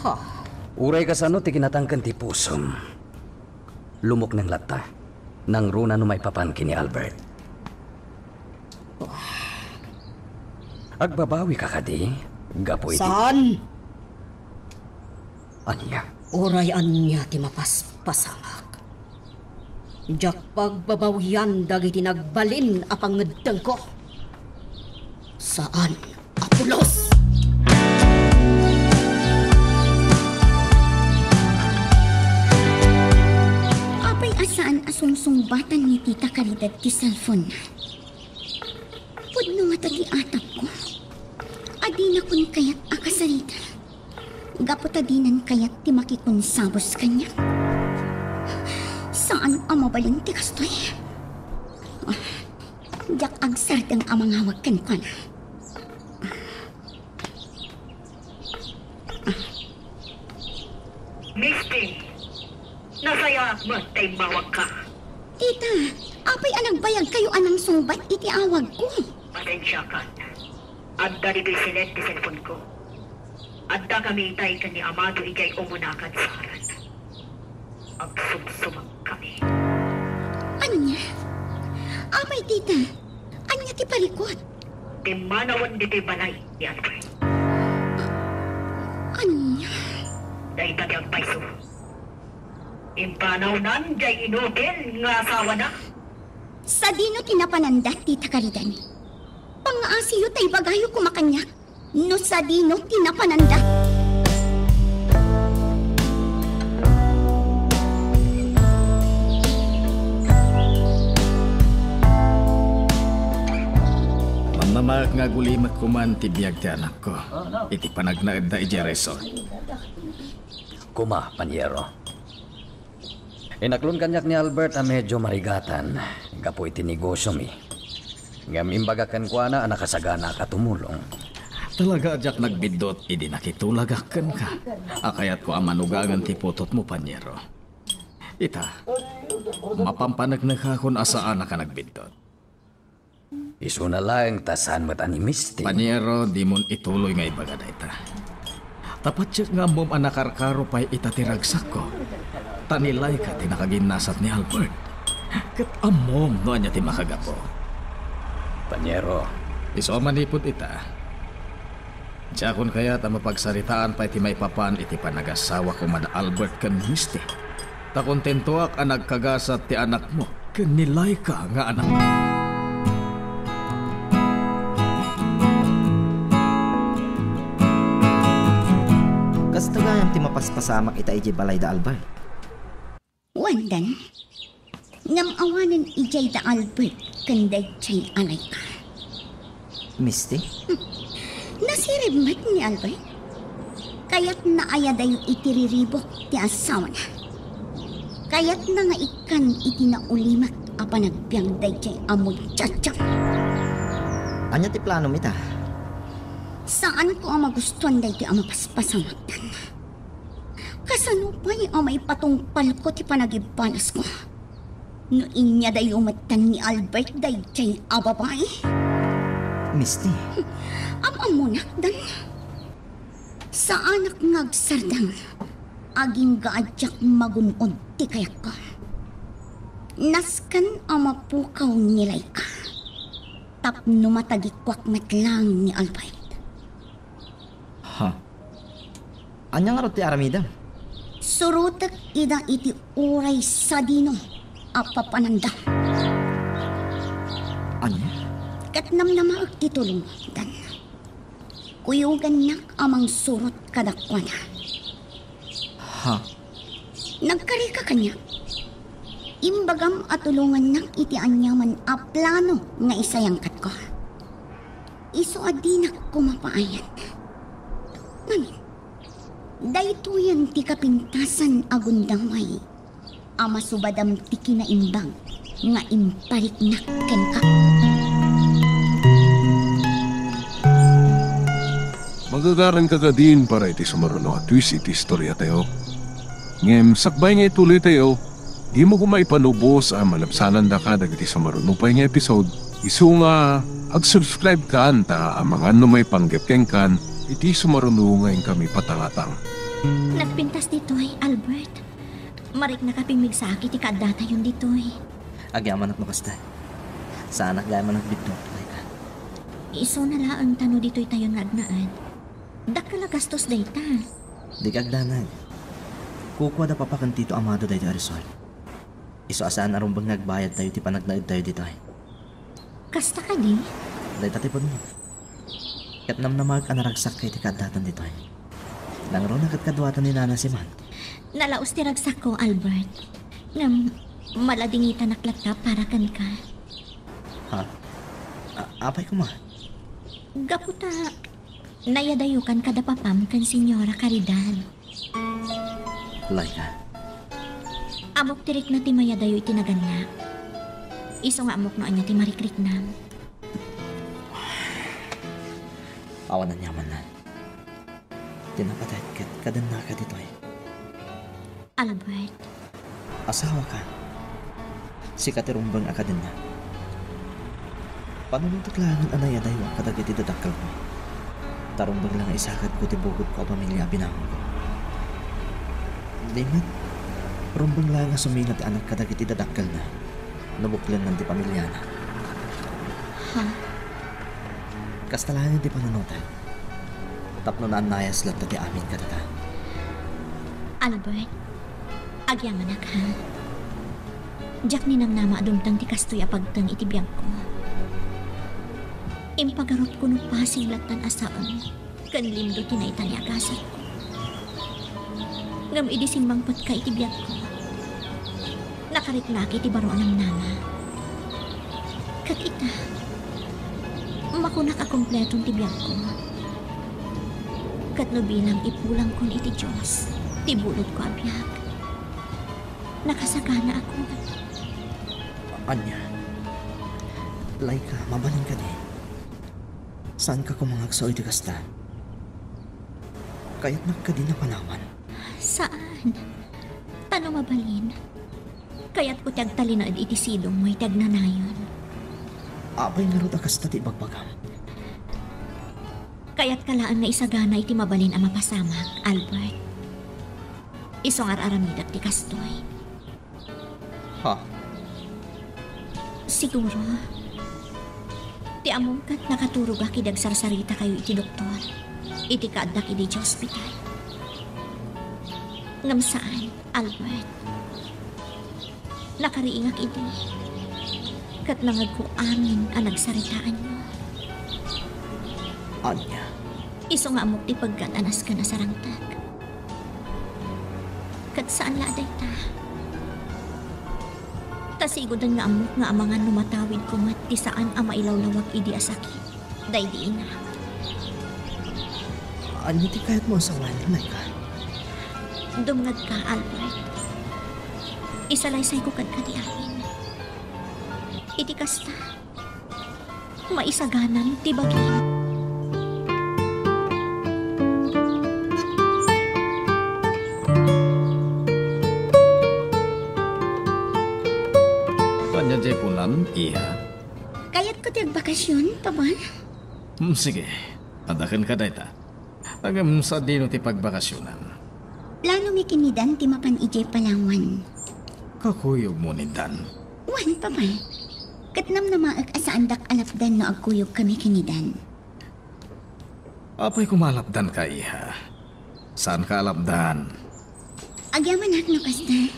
Ha? Uray kasano ti kinatangken ti pusom, lumukneng latta. Nangruna no maipapan ken ni Albert. Agbabawika kadi gapu iti... Saan? Ania? Uray ania ti mapaspasamak, diak pagbabawian dagiti nagbalin a pangngeddengko. Saan a pulos! Apay a saan a sungsungbatan ni Tita Caridad ti cellphone-na? Pudno ngata ti atapko a dinakon kayat a kasarita gapu ta dinan kayat ti makikonsabos kaniak. Saan a mabalin ti kastoy. Diak agsardeng a mangawag kenkuana. Misty, nasayaat met ta immawagka. Tita, apay a nagbayagkayo a nangsungbat iti awagko? Pasensiakan. Adda ditoy siled ti cellphone-ko. Addakami itay ken ni Amado idiay umuna kad saaran. Agsubsubagkami. Ania? Apay, tita? Ania ti parikut? Timmanawen ditoy balay ni Albert. Ania? Dayta ti agpayso. Impanawnan diay inutil nga asawana. Sadino ti napananda, Tita Caridad? Pangngaasiyo ta ibagayo koma kaniak no sadino ti napananda. Mamamaek nga agulimek koman ti biag ti anakko iti panagnaedda idiay resort. Koma, panyero. Inaklon kaniak ni Albert a medyo marigatan gapu iti negosyomi. Ngem imbagak kenkuana a nakasaganaak a tumulong. Talaga a diak nagbiddut idi nakitulagak kenka a kayatko a manugangen ti putotmo, panyero. Ita, mapampaneknekakon a saanak a nagbiddut. Isuna laeng ta saan met a ni Misty. Panyero, dimon ituloy nga ibaga dayta. Ta patiek nga ammom a nakarkaro pay ita ti ragsakko. Ta ni Laika ti nakaginnasat ni Albert. Ket ammom no ania ti makagapu. Panyero. Isu a manipud ita, diakon kayat a mapagsaritaan pay ti maipapan iti panagasawa koma da Albert ken Misty. Ta kontentoak a nagkagasat ti anakmo ken ni Laika nga anak. Kasta gayam ti mapaspasamak ita idiay balay da Albert. Wen, Dan. Ngem awanen idiay da Albert ken daydiay a Laika. Misty? Nasirib met ni Albert. Kayatna a yadayo iti riribuk ti asawana. Kayatna nga ikkan iti naulimek a panagbiag daydiay a muchacha. Ania ti planom ita? Saanko a magustuan daytoy a mapaspasamak, Dan. Kasano pay a maipatungpalko ti panagibalasko no inyadayo metten ni Albert daydiay a babai? Misty. Am-ammonak, Dan. Saanak nga agsardeng, agingga a diak magun-od ti kayatko. Nasken a mapukaw ni Laika tapno matagikuak met laeng ni Albert. Ha? Ania ngarud ti aramidem? Surotek ida iti uray sadino a papananda. Ania? Ket namnamaek ti tulong, Dan. Kuyogannak a mangsurot kadakuada. Ha? Nagkarika kaniak. Imbagam a tulongannak iti aniaman a plano nga isayangkatko. Isu a dinak koma paayan. Ngamin, daytoyen ti kapintasan a gundaway a masubadam ti kinaimbag nga impariknak kenka. Magagaranka kadin para iti sumaruno a twist iti istoriatayo. Ngem sakbay nga ituloytayo, dimo koma ipanubos a malabsanandaka dagiti sumaruno pay nga episode. Isu nga ag-subscribe kan ta amangan no maipanggep kenkan iti sumaruno nga inkami patangatang. Nagpintas ditoy, Albert. Mariknak a pimmigsaak iti kaaddatayon ditoy. Agyamanak no kasta. Saanak gayam a nagbitto, Laika. Isuna laeng ta no ditoytayon nga agnaed. Dakkel a gastos dayta. Dika agdanag. Kukua da Papa ken Tito Amado daytoy a resort. Isu a saan a rumbeng nga agbayadtayo iti panagnaedtayo ditoy. Kasta kadi? Dayta ti pudno. Ket namnamaek a naragsakka iti kaaddatan ditoy. Nangruna ket kaduata ni Nana Siman. Nalaus ti ragsakko, Albert. Ngem, maladingitanak latta para kenka. Ha? A-, apay koma? Gapu ta, nayadayokan kada papam ken Señora Caridad. Laika. Ammok ti rikna ti mayadayo iti naganna. Isu nga ammok no ania ti marikriknam. Awan aniamanna. Ti napatayek ket kadennaka ditoy. Albert. Asawaka. Sika ti rumbeng a kadenna. Panunotek laengen a nayadayoak kadagiti dadakkelko. Ta rumbeng la nga isakadko ti bukodko a pamilia a binangonko. Di met, rumbeng la nga sumina ti anak kadagiti dadakkelna no buklennan ti pamiliana. Ha? Kasta laengen ti panunotek. Tapno naannayas latta ti amin kadata. Albert, agyamanak, ha? Diak ninamnama a dumteng ti kastoy a pagteng iti biagko. Impagarupko no pasing lattan a saem ken lindo ti naitani a gasatko. Ngem idi simmangpetka iti biagko, nakariknak iti baro a namnama. Ket ita, makunak a kompleton ti biagko. Ket no bilang ipulangkon iti Dios ti bulodko a biag, nakasaganakon. Ania? Laika, mabalin kadi? Saanka koma nga agsaw iti kasta? Kayatnak kadi a panawan? Saan. Ta no mabalin, kayatko ti agtalinaed iti sidongmo iti agnanayon. Apay ngarud a kasta ti ibagbagam? Kayatka laeng nga isagana iti mabalin a mapasamak, Albert. Isu nga ar-aramidek ti kastoy. Ha? Siguro, ti ammom ket nakaturogak idi agsarsarita kayo iti doktor, iti kaaddak idi ospital. Ngem saan, Albert. Nakariingak idi, ket nangegko amin a nagsaritaanyo. Ania? Isu nga ammok ti peggat a nasken a sarangtek. Ket saan la a dayta. Ta siguden nga ammok nga amangan no matawidko met ti saan a mailawlawag idi a sakit daydi ina. Ania ti kayatmo a sawen, Laika? Dumngegka, Albert. Isalaysayko kenka ti amin. Iti kasta, maisaganam ti bagim. Ania diay kunam, iha? Kayatko ti agbakasyon, Papa. Hmm, sige. Adda kenka dayta. Ngem sadino ti pagbakasyonam? Planomi ken ni Dan ti mapan idiay Palawan. Kakuyogmo ni Dan? Wen, Papa. Ket namnamaek a saandak a lapdan no agkuyogkami ken ni Dan. Apay koma a lapdanka, iha? Saanka a lapdan? Agyamanak no kasta.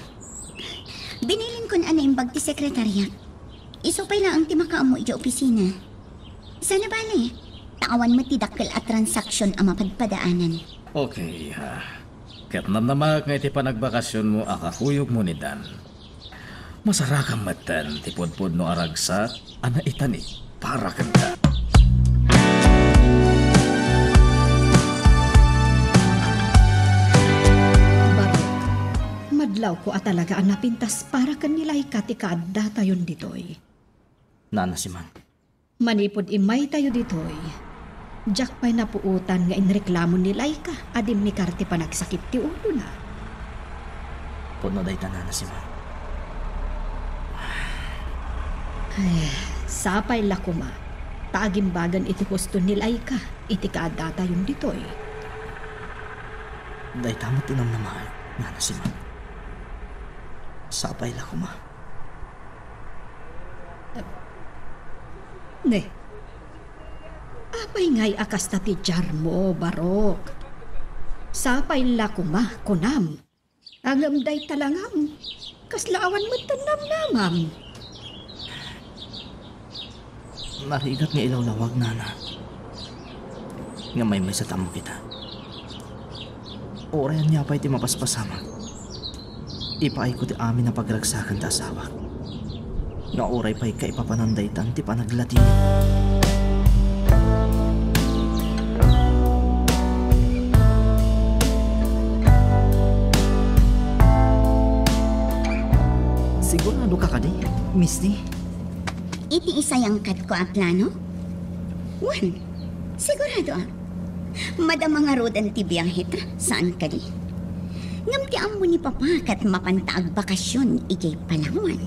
Binilinkon a naimbag ti sekretariak. Isu pay laeng ti makaammo idiay opisina. Saan a bale, ta awan met ti dakkel a transaksyon a mapadpadaanan. Okay, iha. Ket namnamaek nga iti panagbakasyonmo a kakuyogmo ni Dan, masarakam metten ti pudpudno a ragsak a naitani para kenka. Barok, madla Tawko a talaga a napintas para ken ni Laika ti kaaddatayon ditoy. Nana Simang. Manipud immaytayo ditoy, diak pay napuotan nga inreklamo ni Laika a dimmikar ti panagsakit ti ulona. Pudno dayta, Nana Simang. Ay, sapay la koma ta agimbagan iti husto ni Laika iti kaaddatayon ditoy. Dayta met ti namnamaek, Nana Simang. Sapay la koma. Ne, apay ngay a kasta ti diarmo, Barok? Sapay la koma, kunam. Ngem dayta la ngam, kasla awan met ti namnamam. Narigat nga ilawlawag, Nana. Nga maymaysa ta ammo kita. Uray ania pay ti mapaspasamak, ipaayko ti amin a pagragsakan ta asawak. Nga uray pay kaipapanan daytan ti panaglati. Sigurado ka kadi, Misty? Iti isayangkatko a plano? Wen, sigurado a. Madama ngaruden ti biahe ta, saan kadi? Ngem ti ammo ni Papa ket mapanta agbakasyon idiay Palawan.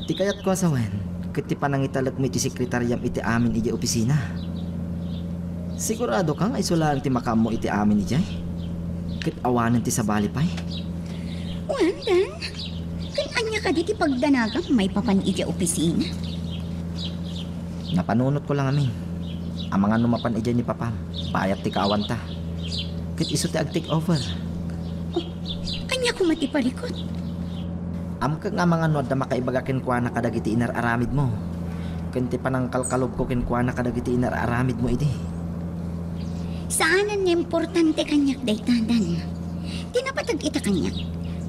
Ti kayatko a sawen, ket ti panangitalekmo iti sekretariam iti amin idiay opisina. Sigurado ka nga isu laeng ti makaammo iti amin idiay? Ket awanen ti sabali pay? Wen, Dan, ken ania kadi ti pagdanagam maipapan idiay opisina? Napanunotko la ngamin. Amangan no mapan idiay ni Papam, bayat ti kaawanta. Ket isu ti ag-take over. Oh, ania koma ti parikut? Ammok nga amangan no adda makaibaga kenkuana kadagiti inar-aramidmo, ken ti panangkalkalubko kenkuana kadagiti inar-aramidmo idi. Saanen nga importante kaniak dayta, Dan. Ti napateg ita kaniak,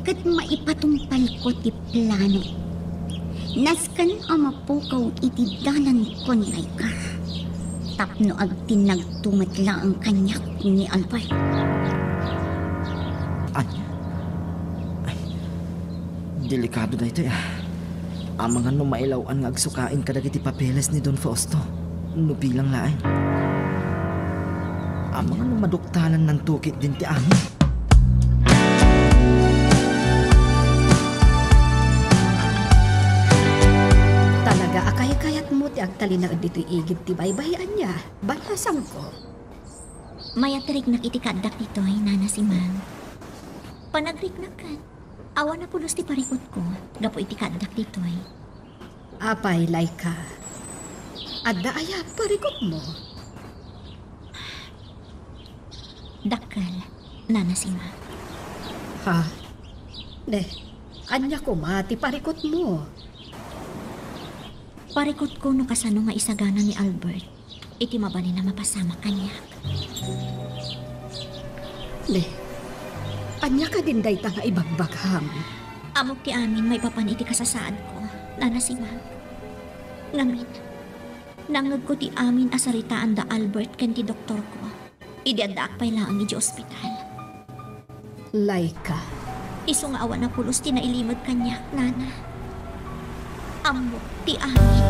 ket maipatungpalko ti plano. Nasken a mapukaw iti dalanko ni Laika. Tapno agtinnagto met laeng kaniak ni Albert. Ania? Ay, delikado daytoy, ah. Amangan no mailaw-an nga agsukain kadagiti papeles ni Don Fausto, no bilang laeng. Amangan no maduktalan nanto ketdin ti amin. Talaga a kaykayatmo ti agtalinaed ditoy igid ti baybay-anna, balasangko. Mayat ti riknak iti kaaddak ditoy, Nana Simang. Panagriknak ket, awan a pulos ti parikutko gapu iti kaaddak ditoy. Apay, Laika, adda aya parikutmo? Dakkel, Nana Simang. Ha? Ne, ania koma ti parikutmo? Parikutko no kasano nga isagana ni Albert iti mabalin a mapasamak kaniak. Ne, ania kadin dayta nga ibagbagam? Ammok ti amin maipapan iti kasasaadko, Nana Simang. Ngamin, nangngegko ti amin a saritaan da Albert ken ti doktorko idi addaak pay laeng idiay ospital. Laika. Isu nga awan a pulos ti nailimeg kaniak, Nana. Ammok ti amin.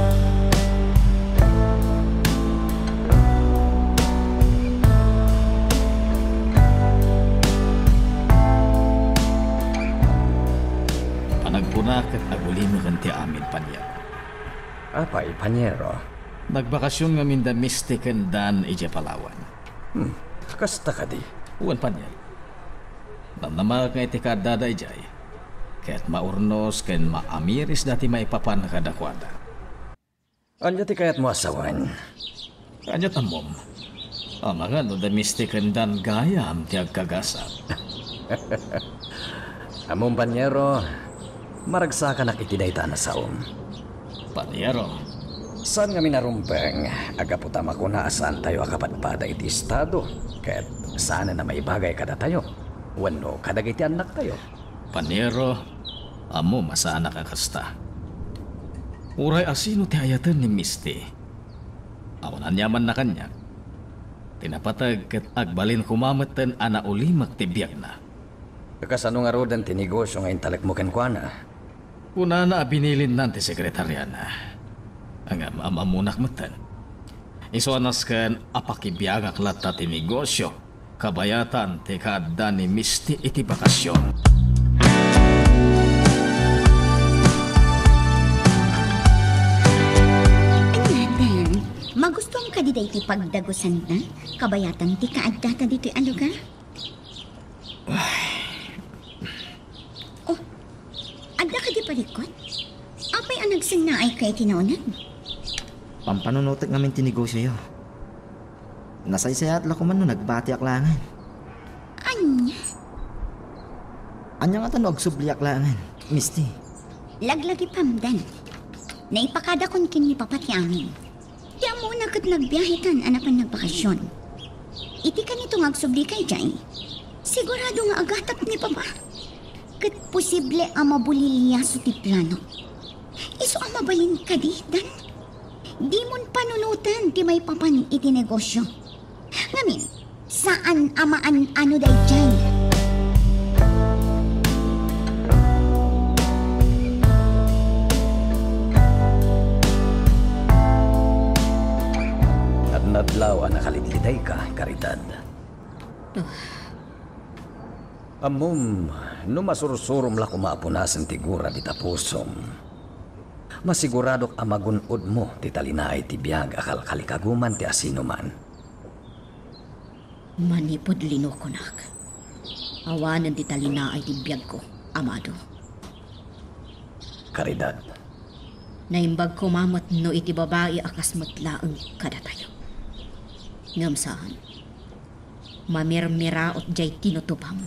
Panagkuna ket agulimeken ti amin, Paniero. Apay, Paniero? Nagbakasyon ngamin da Misty ken Dan idiay Palawan. Hmm, kasta kadi? Wen, Paniero. Namnamaek nga iti kaaddada idiay, ket maurnos ken maamirisda ti maipapan kadakuada. Ania ti kayatmo a sawen? Ania't ammom? Amangan no da Misty ken Dan gayam ti agkagasat. Ammom, Paniero, maragsakanak iti dayta a nasaom. Paniero. Saan ngamin a rumbeng a gapu ta makuna a saantayo a kapadpada iti estado ket saanen a maibagay kadatayo wenno kadagiti annaktayo. Paniero, ammom a saanak a kasta. Uray asino ti ayaten ni Misty, awan aniamanna kaniak. Ti napateg ket agbalin koma metten a naulimek ti biagna. Kasano ngaruden ti negosio nga intalekmo kenkuana? Kunana a binilinnan ti sekretariana. Ngem am-ammonak metten. Isu a nasken a pakibiangak latta ti negosio, kabayatan ti kaadda ni Misty iti bakasion. Ania, Dan? Magustuam kadi daytoy pagdagusanna, kabayatan ti kaaddata ditoy a lugar? Oh, adda kadi parikut? Apay a nagsennaayka iti nauneg? Pampanunotek ngamin ti negosioyo. Nasaysayaat la koman no nagbatiak laengen. Ania? Ania ngata no agsubliak laengen, Misty? Laglagipem, Dan. Naipakadakon ken ni Papa ti amin. Ti ammona ket nagbiahetan a napan nagbakasion. Iti kanito nga agsublika idiay, sigurado nga agatap ni Papa. Ket posible a mabuliliaso ti plano. Isu a mabalin kadi, Dan? Dimon panunoten ti maipapan iti negosio. Ngamin, saan a maan-ano daydiay. Nadnadlaw a nakalidlidayka, Caridad. Ah. Ammom, no masursurom la koma a punasen ti gura dita pusom, masiguradok a magun-odmo ti talinaay ti biag a kalkalikaguman ti asinoman. Manipud linokonak, awanen ti talinaay ti biagko, Amado. Caridad. Naimbag koma met no iti babai a kas met laeng kadatayo. Ngem saan. Mamirmiraot diay tinutupam.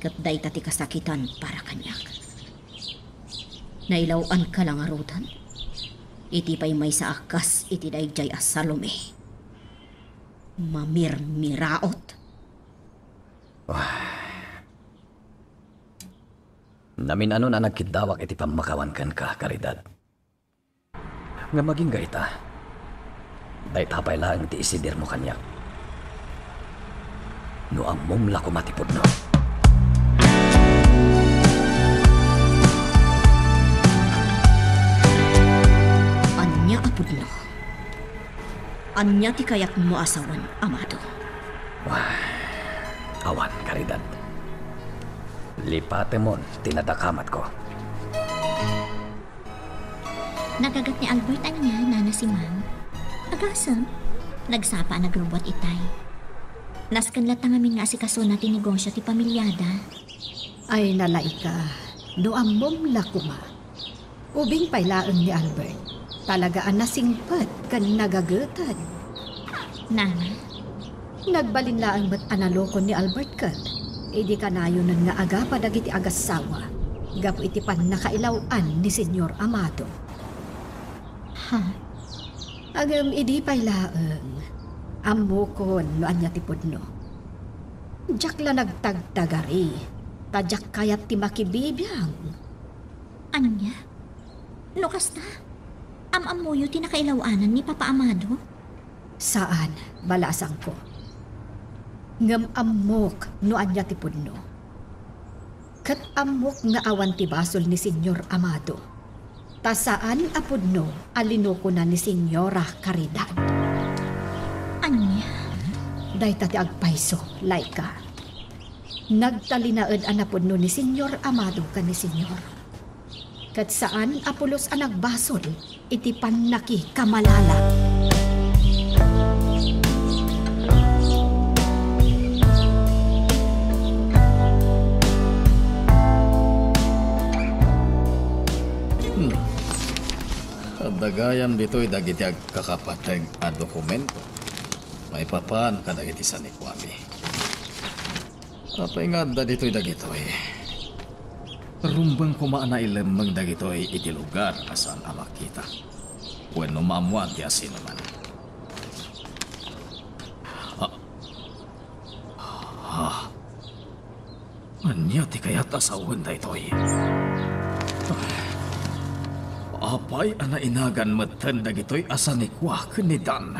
Ket dayta ti kasakitan para kaniak. Nailaw-anka la ngaruden iti pay maysa a kas iti daydiay a Salome. Mamirmiraot. Namin-anon a nagkiddawak iti pammakawan kenka, Caridad. Ngem agingga ita, dayta pay laeng ti isidirmo kaniak. No ammom la koma ti pudno. Ania a pudno? Ania ti kayatmo a sawen, Amado? Wah, awan, Caridad. Lipatemon ti nadakamatko. Nagaget ni Albert ania, Nana Simang? Agasem. Nagsapa a nagrubbuat itay. Nasken latta ngamin nga asikasona ti negosio ti pamiliada. Ay, nalaika, no ammom la koma. Ubing pay laeng ni Albert. Talaga a nasingpet ken nagageted. Nana? Nagbalin laeng met a nalukon ni Albert ket idi kanayonen nga agapa dagiti agassawa gapu iti pannakailaw-an ni Señor Amado. Ha? Ngem idi pay laeng, ammokon no ania ti pudno. Diak la nagtagtagari, ta diak kayat ti makibibiang. Ania? No kasta, am-ammoyo ti nakailaw-anan ni Papa Amado? Saan, balaasangko. Ngem ammok no ania ti pudno. Ket ammok nga awan ti basol ni Señor Amado. Ta saan a pudno a linukona ni Señora Caridad. Ania? Dayta ti agpayso, Laika. Nagtalinaed a napudno ni Señor Amado ken ni Señor. Ket saan a pulos a nagbasol iti pannakikamalala. Hmm. Adda gayam ditoy dagiti agkakapateg a dokumento maipapan kadagiti sanikuami. Apay nga adda ditoy dagitoy? Rumbeng koma a nailemmeng dagitoy iti lugar a saan a makita wenno maammoan ti asinoman. Ah. Ah. Ania ti kayat a sawen daytoy? Apay a nainagan metten dagitoy a sanikua ken ni Dan?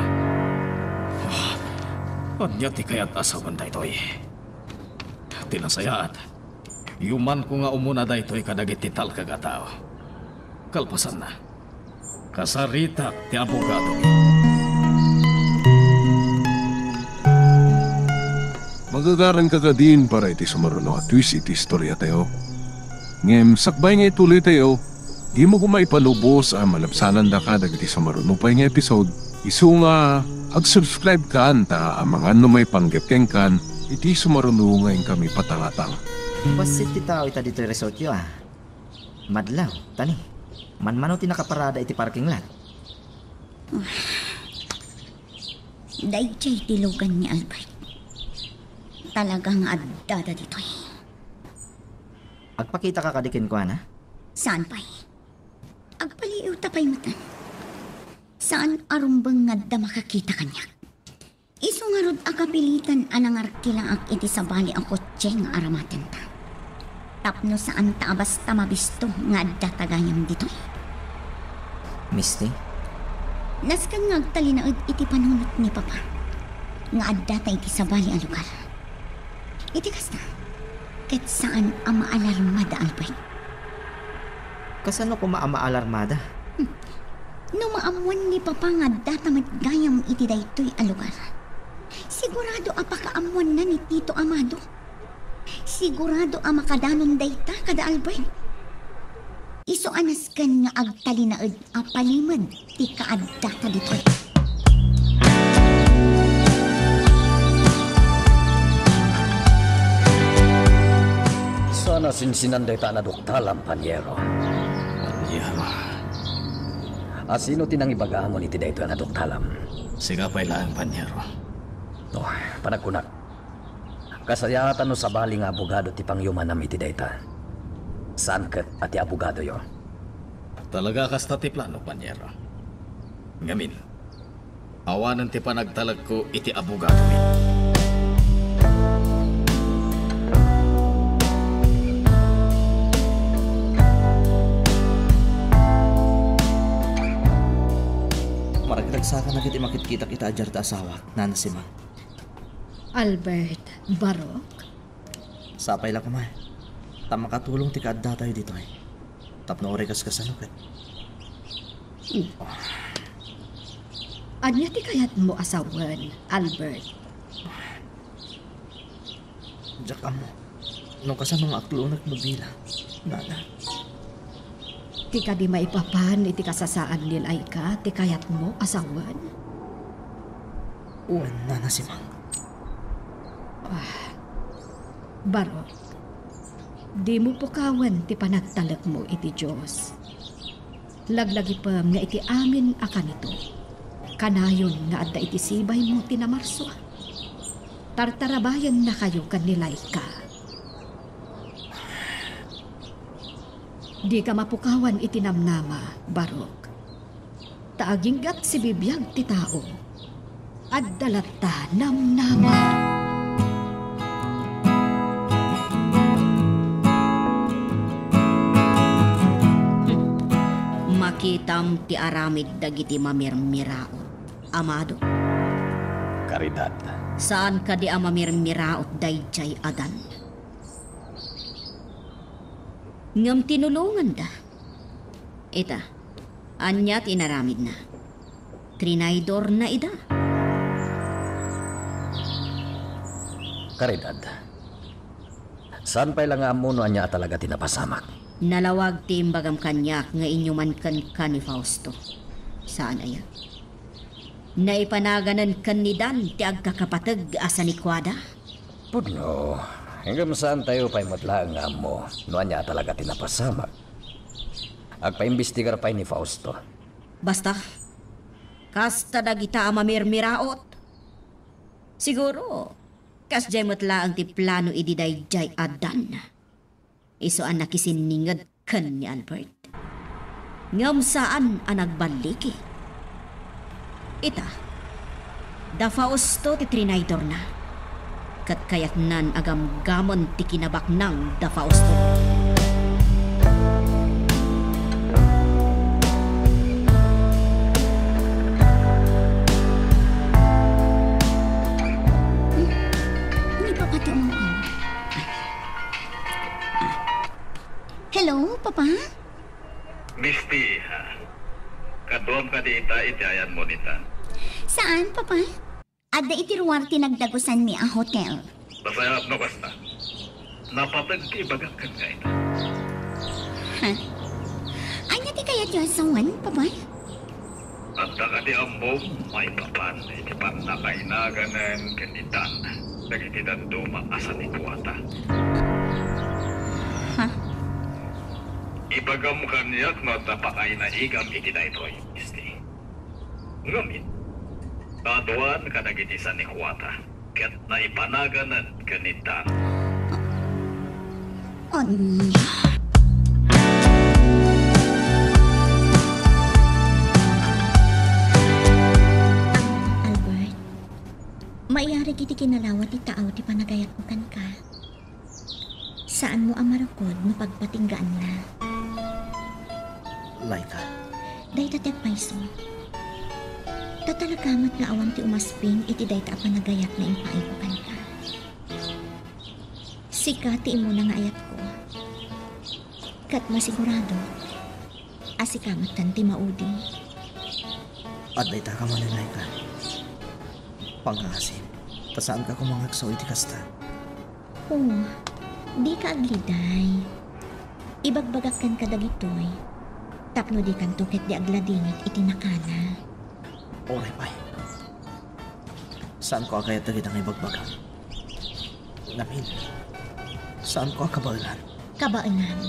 Ah. Ania ti kayat a sawen daytoy? Ti nasayaat, yumanko nga umuna daytoy kadagiti talkag a tao. Kalpasanna, kasaritak ti abogadomi. Magagaranka kadin para iti sumaruno a twist iti istoriatayo. Ngem sakbay nga ituloytayo, dimo koma ipalubos a malabsanandaka dagiti sumaruno pay nga episode. Isu nga ag-subscribe kan ta amangan no maipanggep kenkan iti sumaruno nga inkami patangatang. Bassit ti tao ita ditoy resortyo, a. Madlaw, tani. Manmano ti nakaparada iti parking lot. Daydiay ti lugan ni Albert. Talaga nga addada ditoy. Agpakitaka kadi kenkuana? Saan pay? Agpaliiwta pay metten. Saan a rumbeng nga adda makakita kaniak. Isu ngarud a kapilitan a nangarkilaak iti sabali a kotse nga aramatenta. Tapno saanta a basta mabisto nga addata gayam ditoy. Misty? Nasken nga agtalinaed iti panunot ni Papa nga addata iti sabali a lugar. Iti kasta, ket saan a maalarmada, Albert. Kasano koma a maalarmada? Hmm. No maammuan ni Papa nga addata met gayam iti daytoy a lugar, sigurado a pakaammuanna ni Tito Amado. Sigurado a makadanon dayta kada Albert. Isu a nasken nga agtalinaed a palimed ti kaaddata ditoy. Saan a sinsinan dayta a naduktalam, Paniero? Paniero. A sino ti nangibagamon iti daytoy a naduktalam? Sika pay laeng, Paniero. Oh, panagkunak. Kasayaatan no sabali nga abogado ti pangyumanam iti dayta. Saan ket a ti abogadoyo. Talaga kasta ti plano, Paniero. Ngamin, awanen ti panagtalekko iti abogadomi. Maragsakan dagiti makitkitak ita a diarta asawak, Nana Simang. Albert, Barok? Sapay la koma, ta makatulong ti kaaddatayo ditoy. Tapno uray kas kasano ket. Hmm. Ania ti kayatmo a sawen, Albert? Diak ammo no kasano nga aklonekmo bilang, Nana. Ti kadi maipapan iti kasasaan ni Laika ti kayatmo a sawen? Wen, Nana Simang. Ah, Barok, dimo pukawen ti panagtalekmo iti Dios. Laglagipem nga iti amin a kanito, kanayon nga adda iti sibaymo ti namarsua. Tartarabayennakayo ken ni Laika. Dika mapukawan iti namnama, Barok. Ta agingga ti sibibiag ti tao, adda latta namnama. Makitam ti aramid dagiti mamirmiraot, Amado. Karidad. Saan kadi a mamirmiraot daydiay a dan. Ngem tinulonganda. Ita, ania ti inaramidna? Trinaydorna ida. Karidad. Saan pay la nga ammo no ania a talaga ti napasamak? Nalawag ti imbagam kaniak nga inyuman kenka ni Fausto. Saan aya? Naipanaganen ken ni Dan ti agkakapateg a sanikuada? Pudno, ngem saantayo pay met laeng nga ammo no ania a talaga ti napasamak. Agpaimbestigar pay ni Fausto. Basta, kasta dagita a mamirmiraot. Siguro, kasdiay met laeng ti plano idi daydiay a Dan. Isu a nakisinninged ken ni Albert. Ngem saan a nagballigi. Ita, da Fausto ti trinaydorna. Ket kayatnan a gamgamon ti kinabaknang da Fausto. Ni Papa ti umawang. Ita iti ayanmo ni Dan. Saan, Papa? Adda iti ruar ti nagdagusanmi a hotel. Nasayaat no kasta. Napateg ti ibagak ken kayna. Ha? Ania ti kayatyo a sawen, Papa? Adda kadi ammom maipapan iti pannakainaganen ken ni Dan dagiti dadduma a sanikuata? Ha? Ibagam kaniak no adda pakainaigam iti daytoy, Misty. Ngamin, kaaduan kadagiti sanikuata ket naipanaganen ken ni Dan. Ania? Albert, maiyarig iti kinalawa ti taaw ti panagayatko kenka. Saanmo a marukod no pagpatinggaanna. Laika. Dayta ti agpayso. Ta talaga met nga awan ti umasping iti dayta a panagayat nga impaayko kenka. Sika ti immuna nga ayatko. Ket masigurado a sika met ti maudi. Adda ita ka manen, Laika. Pangngaasim, ta saanka koma nga agsaw iti kasta. Oh, dika agliday. Ibagbagak kenka dagitoy tapno dikanto ketdi agladingit iti nakana. Uray pay. Saanko a kayat dagita nga ibagbagam. Ngamin, saanko a kabaelan. Kabaelan?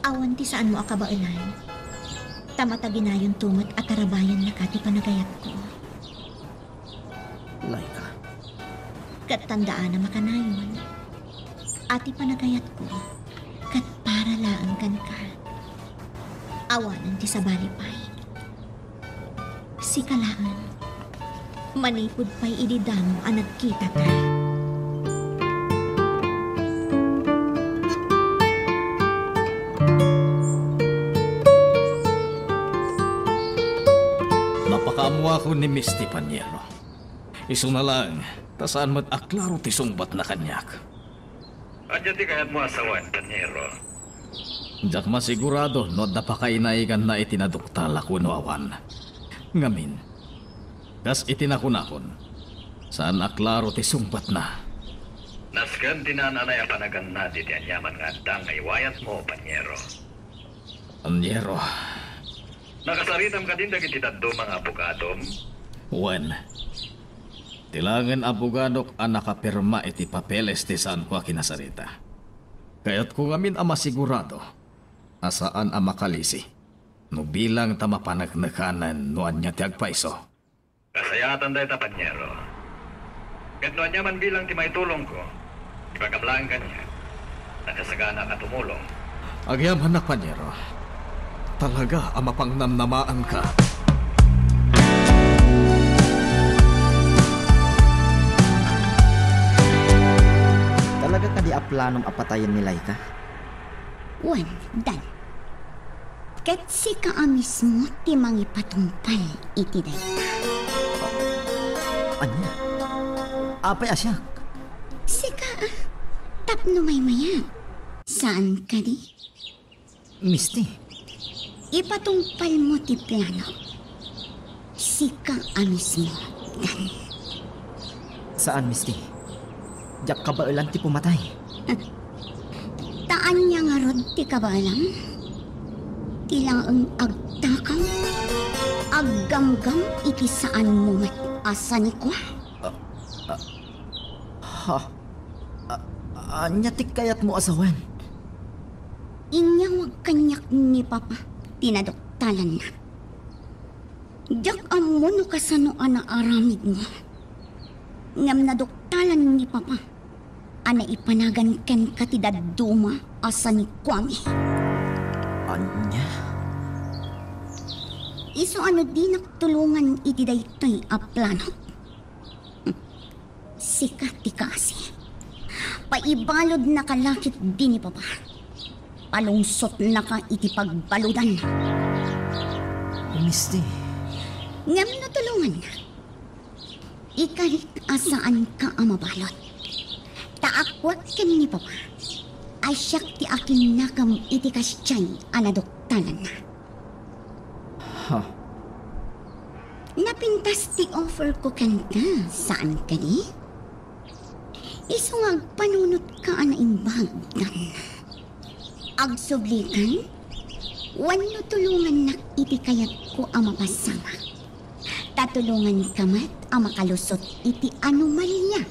Awan ti saanmo a kabaelan. Ta mataginayonto met a tarabayannaka ti panagayatko. Laika. Ket tandaanam a kanayon a ti panagayatko ket para laeng kenka. Awanen ti sabali pay. Sika laeng, manipud pay idi damo a nagkitata. Napakaammoakon ni Misty, Paniero. Isuna laeng, ta saan met a klaro ti sungbatna kaniak. Ania ti kayatmo a sawen, Paniero? Diak masigurado no adda pakainaiganna iti naduktalak wenno awan. Ngamin, kas iti nakunakon, saan a klaro ti sungbatna. Nasken ti naan-anay a panagannad iti aniaman nga adda nga iwayatmo, Paniero. Paniero. Nakasaritam kadin dagiti dadduma nga abogadom? Wen. Ti laengen abogadok a nakapirma iti papeles ti saanko a kinasarita. Kayatko ngamin a masigurado a saan a makalisi no bilang ta mapaneknekanen no ania ti agpayso. Kasayaatan dayta, Paniero. Ket no ania man bilang ti maitulongko, ibagam laeng kaniak. Nakasagana ka tumulong. Agyamanak, Paniero. Talaga a mapangnamnamaanka. Talaga kadi a planom a patayen ni Laika? Wen, Dan. Ket sika a mismo ti mangipatungpal iti dayta. Ania? Apay a siak? Sika a tapno maymayat. Saan kadi? Misty. Ipatungpalmo ti plano. Sika a mismo, Dan. Saan, Misty. Diak kabaelan ti pumatay. Ta ania ngarud ti kabaelam? Ti laeng agtakaw, aggamgam iti saanmo met a sanikua. Ah, ah, ha? Ah, ania ti kayatmo a sawen? Inyawag kaniak ni Papa ti naduktalanna. Diak ammo no kasano a naaramidna. Ngem naduktalan ni Papa a naipanagan kenka ti dadduma a sanikuami. Ania? Isu a no dinak tulongan iti daytoy a plano. Sika ti kaasi. Paibaludnaka la ketdi ni Papa. Palungsotnaka iti pagbaludan. Misty. Ngem no tulonganna, ikarik a saanka a mabalud. Ta akuak ken ni Papa a siak ti akinnakam iti kasdiay a naduktalanna. Ha? Napintas ti offer ko kenka, saan kadi? Isu nga agpanunotka a naimbag, Dan. Agsublikan? Wenno tulongannak iti kayatko a mapasamak? Ta tulonganka met a makalusot iti anomalia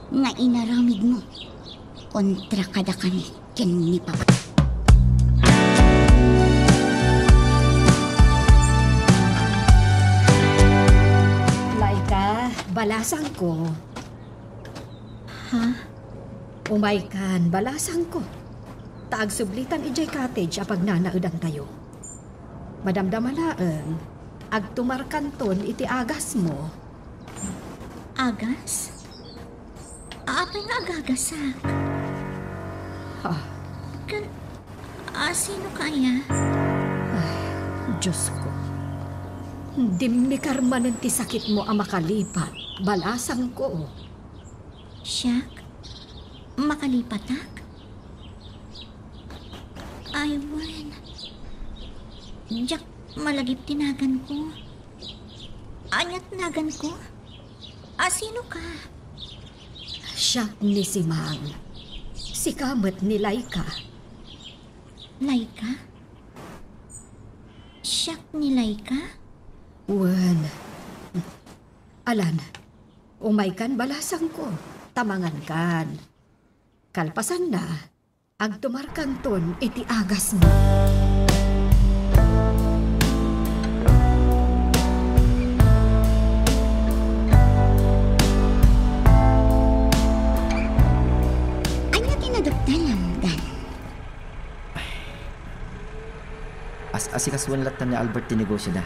nga inaramidmo kontra kadakami ken ni Papa. Laika, balasangko. Ha? Umaykan, balasangko. Ta agsublitan idiay cottage a pagnanaedantayo. Madamdama laeng, agtumarkanton iti agasmo. Agas? Apay nga agagasak? Ha? Ken, a, sino kaya? Ay, Diyos ko. Dimmikar manen ti sakitmo a makalipat, balasangko. Siak? Makalipatak? Ay, wen. Diak malagip ti naganko. Aniat naganko? A, sino ka? Siak ni Simang. Sika met ni Laika. Laika? Siak ni Laika? Wen. Alan, umaykan balasangko, ta mangankan. Kalpasanna, agtumarkanton iti agasmo. Ania ti naduptalam, Dan? As-asikasuen latta ni Albert ti negosioda.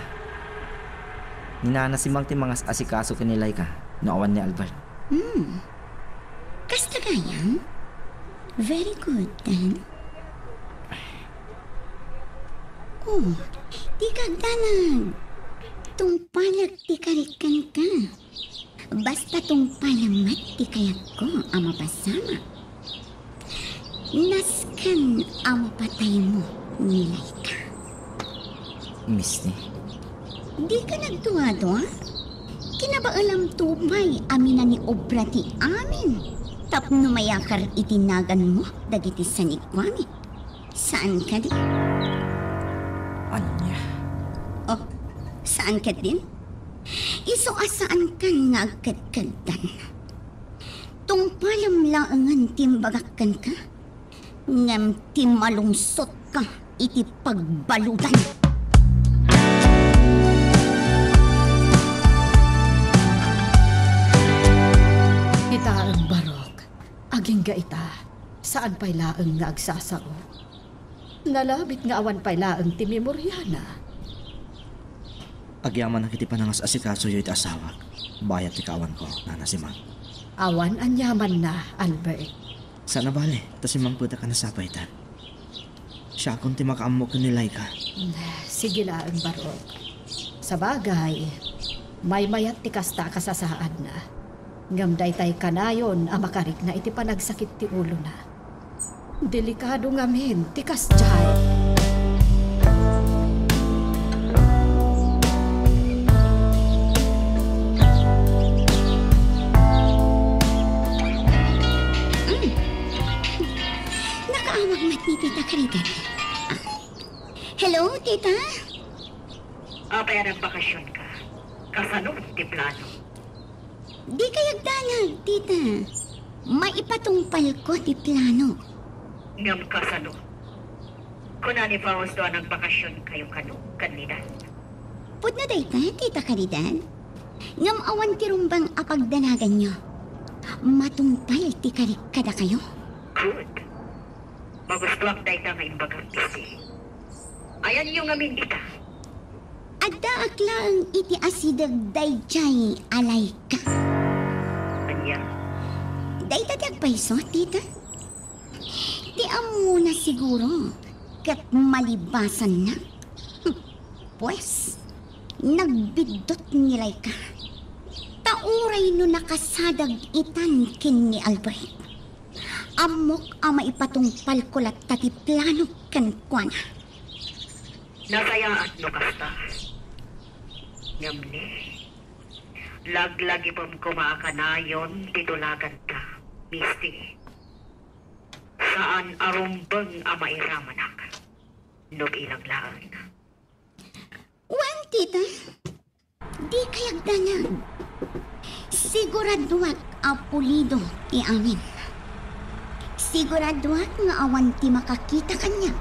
Ni Nana Simang ti mangas-asikaso ken ni Laika no awan ni Albert. Hmm. Kasta gayam? Very good, then. Oh, dika agdanag. Tungpalek ti karik kenka. Basta tungpalem met ti kayatko a mapasamak. Nasken a mapataymo ni Laika. Misty? Dika nagduadua? Kinabaelamto pay a minaniobra ti amin tapno mayakar iti naganmo dagiti sanikuami. Saan kadi? Ania? Oh, saan ketdin? Isu a saankan nga agkedkeddan. Tungpalem laengen ti imbagak kenka, ngem ti malungsotka iti pagbaludan. Kitaem, Barok, agingga ita, saan pay laeng nga agsasao. Nalabit nga awan pay laeng ti memoriana. Agyamanak iti panangas-asikasoyo iti asawak, bayat ti kaawanko, Nana Simang. Awan aniamanna, Albert. Saan a bale, ta simmangpetak a nasapaytan. Siakon ti makaammo ken ni Laika. Sige laeng, Barok. Sabagay, maymayat ti kasta a kasasaadna. Ngem daytay kanayon a makarikna iti panagsakit ti ulona. Delikado ngamin ti kasdiay. Mm. Nakaawag met ni Tita Caridad. Ah. Hello, Tita? Apay a nagbakasionka? Kasano ti plano? Dikay agdanag, Tita. Maipatungpalko ti plano. Ngem kasano? Kuna ni Fausto a nagbakasionkayo kano ken ni Dan. Pudno dayta, Tita Caridad. Ngem awan ti rumbeng a pagdanaganyo. Matungpal ti karik kadakayo. Good. Magustuak dayta nga imbagam, Misty. Ayanyo ngamin ita. Addaak laeng iti asideg daydiay a Laika. Ania? Dayta ti agpayso, Tita. Ti ammona siguro, ket malibasanna. Hm, pues, nagbiddut ni Laika. Ta uray no nakasadeg itan ken ni Albert. Ammok a maipatungpalko latta ti planok kenkuana. Nasayaat no kasta. Ngem ni, Laglagipem koma a kanayon ti tulaganta, Misty. Saan a rumbeng a mairamanak no bilang laeng. Wen, tita. Dikay agdanag. Siguraduak a pulido ti amin. Siguraduak nga awan ti makakita kaniak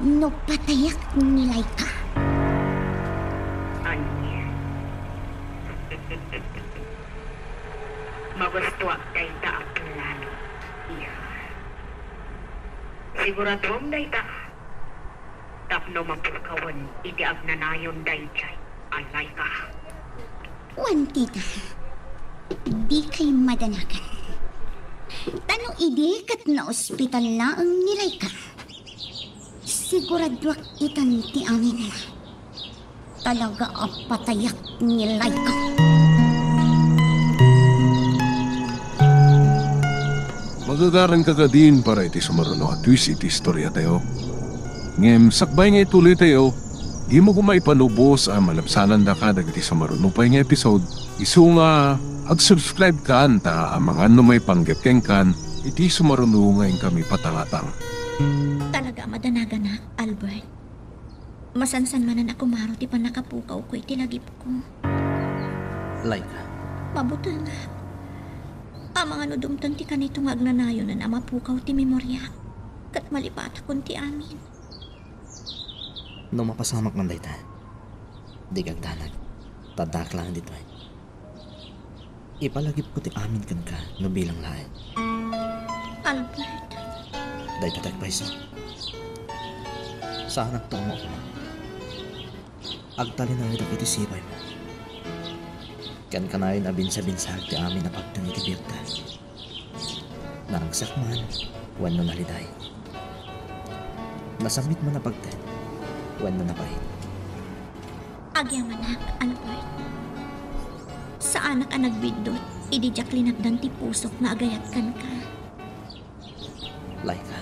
no patayak ni Laika. Ania? Magustuak dayta a plano, iha. Siguraduem dayta tapno mapukawen iti agnanayon daydiay a Laika. Wen, tita, dikay madanagan. Ta no idi ket naospital laeng ni Laika, siguraduak itan ti amin. Talaga a patayak ni Laika. Magagaranka kadin para iti sumaruno a twist iti istoriatayo. Ngem sakbay nga ituloytayo, dimo koma ipanubos a malabsanandaka dagiti sumaruno pay nga episode. Isu nga ag-subscribe kan ta amangan no maipanggep kenkan iti sumaruno nga inkami patangatang. Talaga a madanaganak, Albert. Masansan manen a kumaro ti pannakapukawko iti lagipko. Laika. Mabutengak. Amangan no dumteng ti kanito nga agnanayonen a mapukaw ti memoriak, ket malipatakon ti amin. No mapasamak man dayta, dika agdanag, ta addaak laeng ditoy. Ipalagipko ti amin kenka no bilang laeng. Albert. Dayta ti agpayso. Saanakto a maupay. Agtalinaedak iti sibaymo. Ken kanayon a binsa-binsaek ti amin a pagteng iti biagta. Naragsak man wenno naliday. Nasammit man a pagteng wenno napait. Agyamanak, Albert. Saanak a nagbiddut idi diak linakdan ti pusok nga agayat kenka. Laika.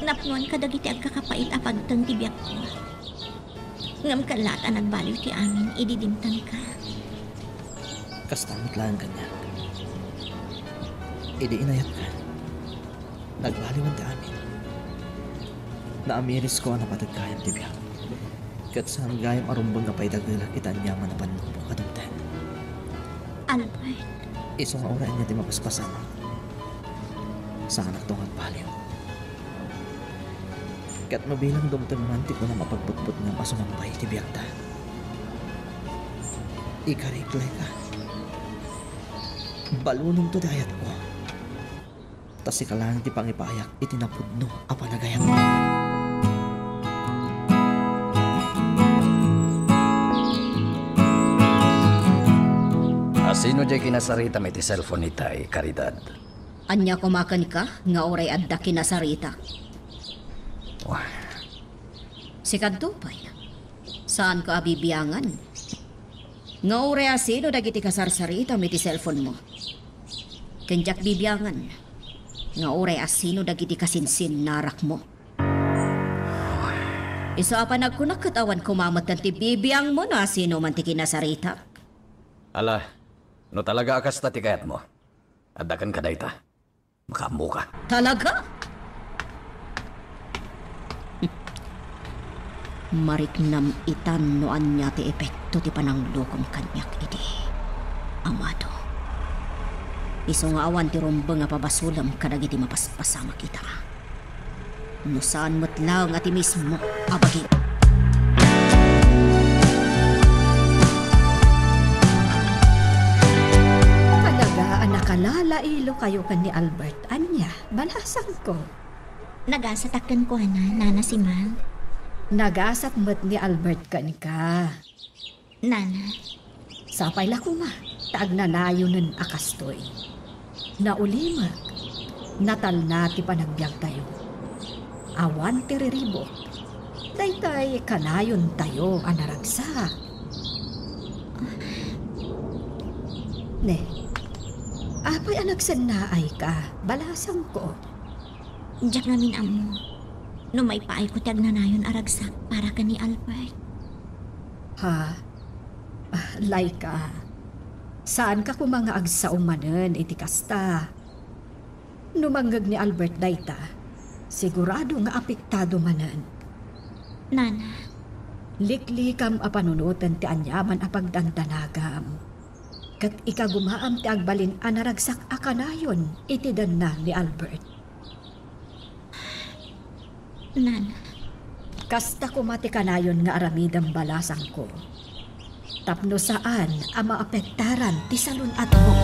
Napnoan kadagiti agkakapait a pagteng ti biagko. Ngem kallaat a nagbaliw ti amin idi dimtengka. Kasta met laeng kaniak. Idi inayatka, nagbaliwen ti amin. Naamirisko a napateg gayam ti biag. Ket saan gayam a rumbeng nga paidagelak iti aniaman a pannubo a dumteng. Albert. Isu nga uray ania ti mapaspasamak, saanakto nga agbaliw. Ket no bilang dumteng man ti kunam a pagbutbutngam a sumangpay iti biagta, ikarik, Laika. Balunemto ti ayatko. Ta sika laeng ti pangipayak iti napudno a panagayat. Asino diay kinasaritam iti cellphone itay, Caridad? Ania koma kenka nga uray adda kinasaritak? Wah. Sikanto pay, saanka a bibiangan nga uray asino dagiti kasarsaritam iti cellphone mo. Ken diak bibiangan nga uray asino dagiti kasinsinnarakmo. Isu a panagkunak ket awan koma metten ti bibiangmo no asino man ti kinasaritak. Ala, no talaga a kasta ti kayatmo, adda kenka dayta. Makaammoka. Talaga? Mariknam itan no ania ti epekto ti pananglokom kaniak idi, Amado. Isu nga awan ti rumbeng a pabasolem kadagiti mapaspasamak ita. No saan met laeng a ti mismo a bagim. Talaga a nakalalailo kayo ken ni Albert. Ania, balasangko. Nagasatak kenkuana, Nana Simang. Nagasat met ni Albert kenka. Nana. Sapay la koma, ta agnanayonen a kastoy. Naulimek, natalna ti panagbiagtayo. Awan ti riribuk. Daytay kanayontayo a naragsak. Ne, apay a nagsennaayka, balasangko? Diak ngamin ammo no maipaayko ti agnanayon a ragsak para ken ni Albert. Ha? Ah, Laika, Saanka koma nga agsao manen iti kasta. No mangngeg ni Albert dayta, sigurado nga apektado manen. Nana. Liklikam a panunoten ti aniaman a pagdandanagam. Ket ikagumaam ti agbalin a naragsak a kanayon iti denna ni Albert. Nana. Kasta koma ti kanayon nga aramidem balasangko. Tapno saan a maapektaran ti salun-atmo.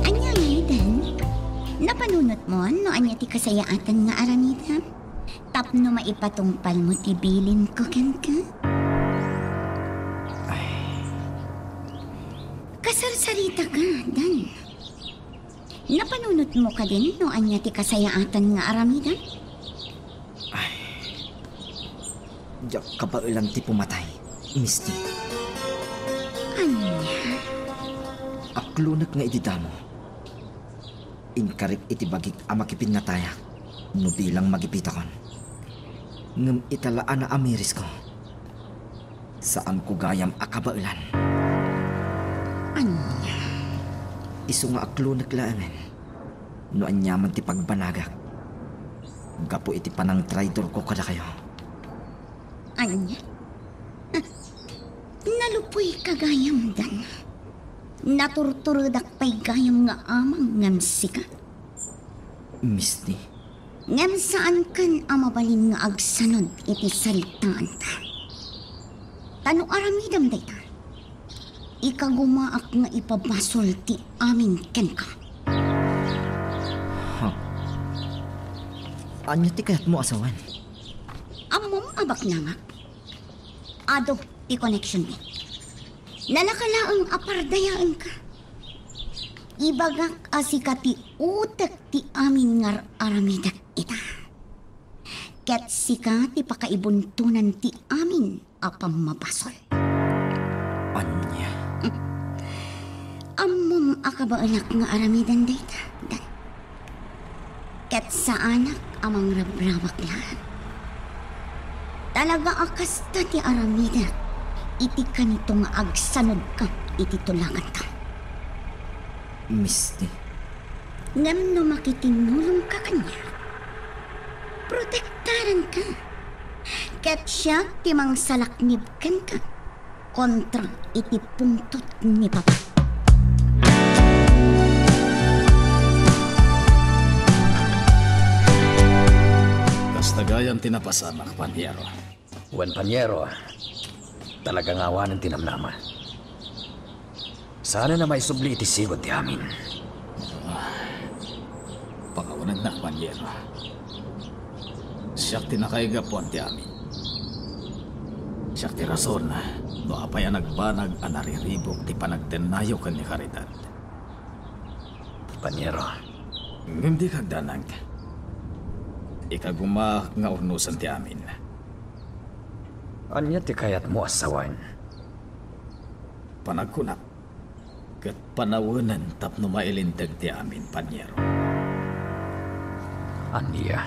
Ania ngay, Dan? Napanunotmon no ania ti kasayaatan nga aramidem? Tapno maipatungpalmo ti bilinko kenka? Ay. Kasarsaritaka, Dan. Napanunotmo kadin no ania ti kasayaatan nga aramidem? Ay. Diak kabaelan ti pumatay, Misty. Ania? Aklonek nga idi damo. Inkarik iti bagik a makipinnatayak no bilang magipitakon. Ngem ita la a naamirisko. Saanko gayam a kabaelan. Ania? Isu nga aklonek laengen no aniaman ti pagbanagak gapu iti panangtraidorko kadakayo. Ania? Nalupoyka gayam, Dan. Naturturedak pay gayam nga amang ngem sika. Misty. Ngem saankan a mabalin nga agsanod iti saritaanta. Ta no aramidem dayta, ikagumaak nga ipabasol ti amin kenka. Ha? Ania ti kayatmo a sawen? Ammom a baknangak. Adu ti connection mi. Nalaka laeng a pardayaenka. Ibagak a sika ti utek ti amin nga ar-aramidek ita. Ket sika ti pakaibuntonan ti amin a pammabasol. Ania? Ammom a kabaelak nga aramiden dayta, Dan. Ket saanak a mangrabrabak laeng. Talaga a kasta ti aramidek iti kanito nga agsanodka iti tulaganta. Misty. Ngem no makitinulongka kaniak, protektaranka. Ket siak ti mangsalaknib kenka kontra iti pungtot ni Papa. Kasta gayam ti napasamak, Panyero. Wen, Panyero, talaga nga awanen ti namnama. Saanen a maisubli iti sigud ti amin. Ah, pakawanennak, Panyero. Siak ti nakaigapuan ti amin. Siak ti rason no apay a nagbanag a nariribuk ti panagdennayo ken ni Caridad. Panyero. Ngem dika agdanag. Ikagumaak nga urnosen ti amin. Ania ti kayatmo a sawen? Panagkunak ket panawenen tapno mailinteg ti amin, Panyero. Ania?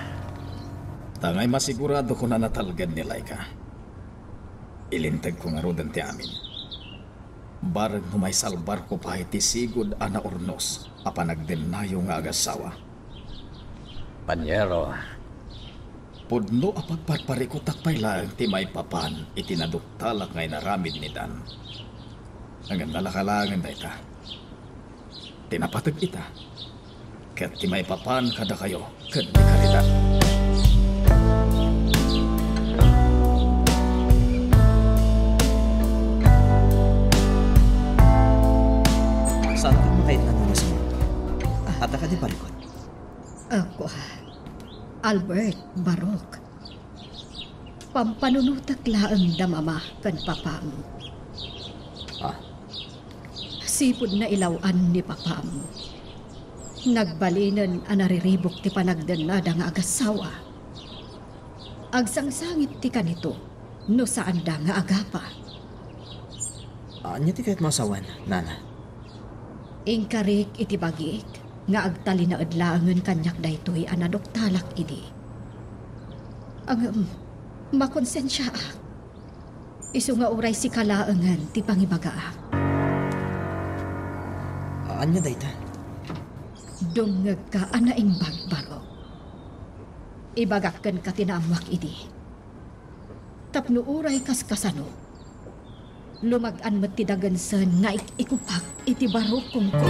Tangay masiguradokon a natalged ni Laika. Ilintegko ngaruden ti amin. Bareng no maisalbarko pay ti sigud a naurnos a panagdennayo nga agassawa. Panyero. Pudno a pagparparikutak pay laeng ti maipapan iti naduktalak nga inaramid ni Dan. Ngem nalaka laengen dayta. Ti napateg ita, ket ti maipapan kadakayo ken ni Caridad. Saan ti makaitna, Nana Simon? Adda kadi parikut? Ako, Albert, Barok. Pampanunotek laeng da mama ken papam. Ah? Sipud nailaw-an ni papam, nagbalinen a nariribuk ti panagdennada nga agassawa. Agsangsangit ti kanito no saanda nga agapa. Ania ti kayatmo a sawen, Nana? Inkarik iti bagik nga agtalinaed laengen kaniak daytoy a naduktalak idi. Ngem, makonsensiaak. Isu nga uray sika laengen ti pangibagaak. Ania dayta? Dumngegka a naimbag, Barok. Ibagak kenka ti naammoak idi. Tapno uray kaskasano, lumag-an met ti dagensen nga ik-ikupak iti barukongko.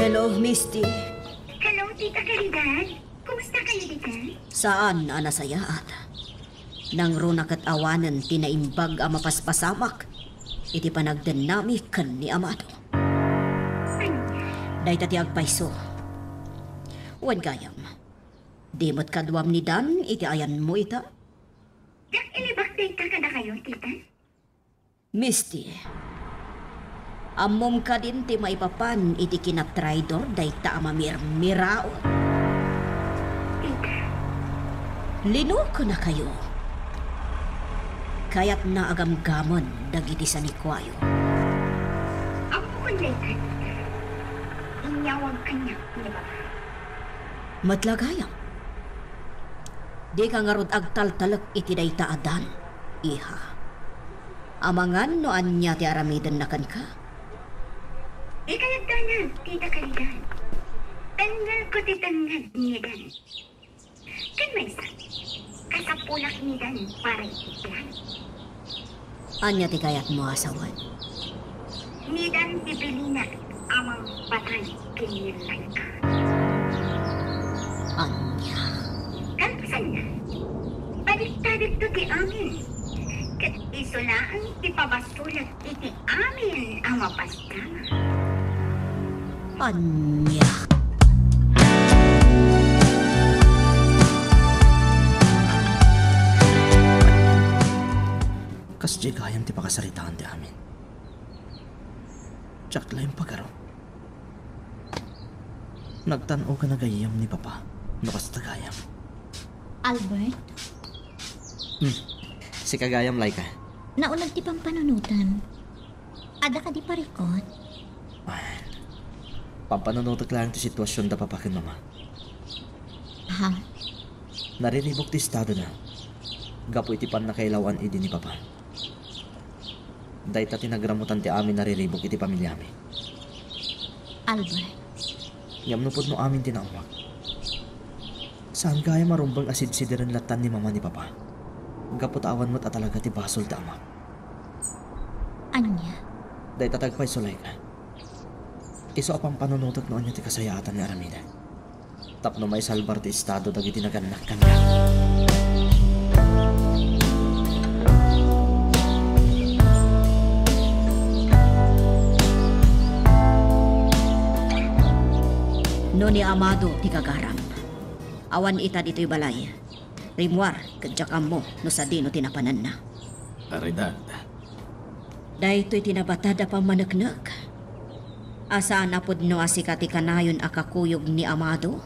Hello, Misty. Hello, Tita Caridad. Kumusta kayo dita? Saan a nasayaat. Nangruna ket awanen ti naimbag a mapaspasamak iti panagdennami ken ni Amado. Ania? Dayta ti agpayso. Wen gayam, di met kaduam ni Dan iti ayanmo ita? Diak inibak dayta kadakayo, tita. Misty, ammom kadin ti maipapan iti kinatraidor dayta a mamirmiraot? Tita. Linukonakayo. Kayatna a gamgamen dagiti sanikuayo. Ammokon dayta, tita. Inyawag kaniak ni Papa. Met la gayam. Dika ngarud agtaltalek iti dayta a Dan, iha. Amangan no ania ti aramidenna kenka. Di kayatdanag, Tita Caridad. Tengngelko ti tengnga ni Dan. Ken maysa, kasapulak ni Dan para iti plan. Ania ti kayatmo a sawen? Ni Dan ti bilinak a mangpatay ken ni Laika. Ania? Kalpasanna, baliktadekto ti amin. Ket isu laeng ti pabasolek iti amin a mapasama. Ania? Kasdiay gayam ti pakasaritaan ti amin. Diak la impagaro. Nagtan-o ka na gayyem ni Papa, no kasta gayam. Albert? Hmm. Sika gayam, Laika. Nauneg ti pampanunotem. Adda kadi parikut? Ay, pampanunotek laeng ti situasion da Papa ken Mama. Ha? Nariribuk ti estadona gapu iti pannakailaw-an idi ni Papa. Dayta ti nagramutan ti amin a riribuk iti pamiliami. Albert. Ngem no pudno amin ti naammoak, saan gayam a rumbeng a sidsideren lattan ni Mama ni Papa, gapu ta awan met a talaga ti basol ti amak. Ania? Dayta ti agpayso, Laika. Isu a pampanunotek no ania ti kasayaatan nga aramidek tapno maisalbar ti estado dagiti nagannak kaniak. No ni Amado ti gagaram, awan ita ditoy balay. Rimmuar, ket diak ammo no sadino ti napananna. Karidad. Daytoy ti nabatad a pammaneknek. A saan a pudno a sika ti kanayon a kakuyog ni Amado,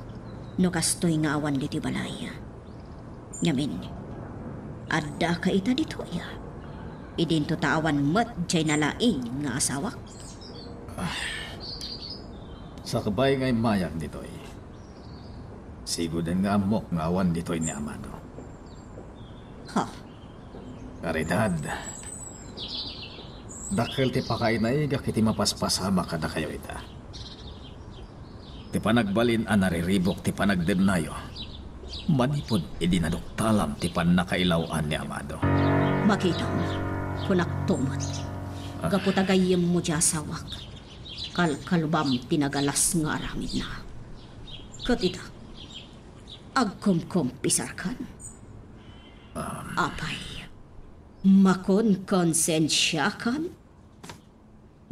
no kastoy nga awan ditoy balay. Ngamin, addaka ita ditoy. Idinto ta awan met diay nalaing nga asawak. Ah, sakbay nga immayak ditoy. Siguden nga ammok nga awan ditoy ni Amado. Ha? Karidad, dakkel ti pakainaigak iti mapaspasamak kadakayo ita. Ti panagbalin a nariribuk ti panagdennayo manipud idi naduktalam ti pannakailaw-an ni Amado. Makitam, kunakto met. Ah. Gapu ta gayyemmo ti asawak, kalkalubam ti nagalas nga aramidna. Ket ita, agkumkumpisarkan? Um. Apay, makonkonsensiakan?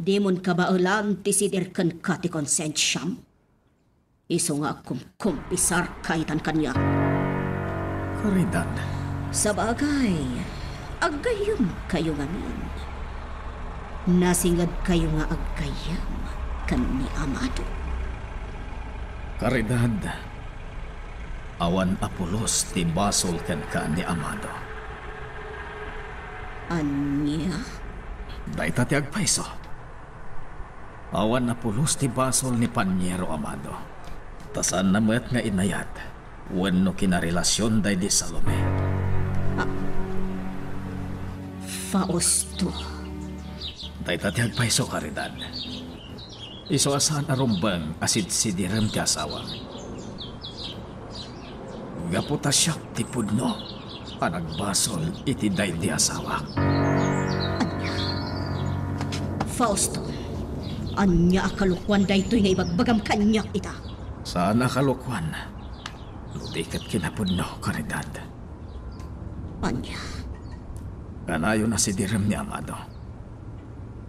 Dimon kabaelan ti sidir kenka ti konsensiam? Isu nga agkumkumpisarka itan kaniak. Karidad. Sabagay, aggayyemkayo ngamin. Nasingedkayo nga aggayyem ken ni Amado. Karidad, Awan a pulos ti basol kenka ni Amado. Ania? Dayta ti agpayso. Awan a pulos ti basol ni Paniero Amado. Ta saanna met nga inayat wenno kinarelasion daydi Salome. Ah. Fausto. Dayta ti agpayso, Caridad. Isu a saan a rumbeng a sidsidirem ti asawam. Gapu ta siak ti pudno a nagbasol iti daydi asawak. Ania? Fausto, ania a kalokuan daytoy nga ibagbagam kaniak ita? Saan a kalokuan. No di ket kinapudno, Caridad. Ania? Kanayon a sidirem ni Amado.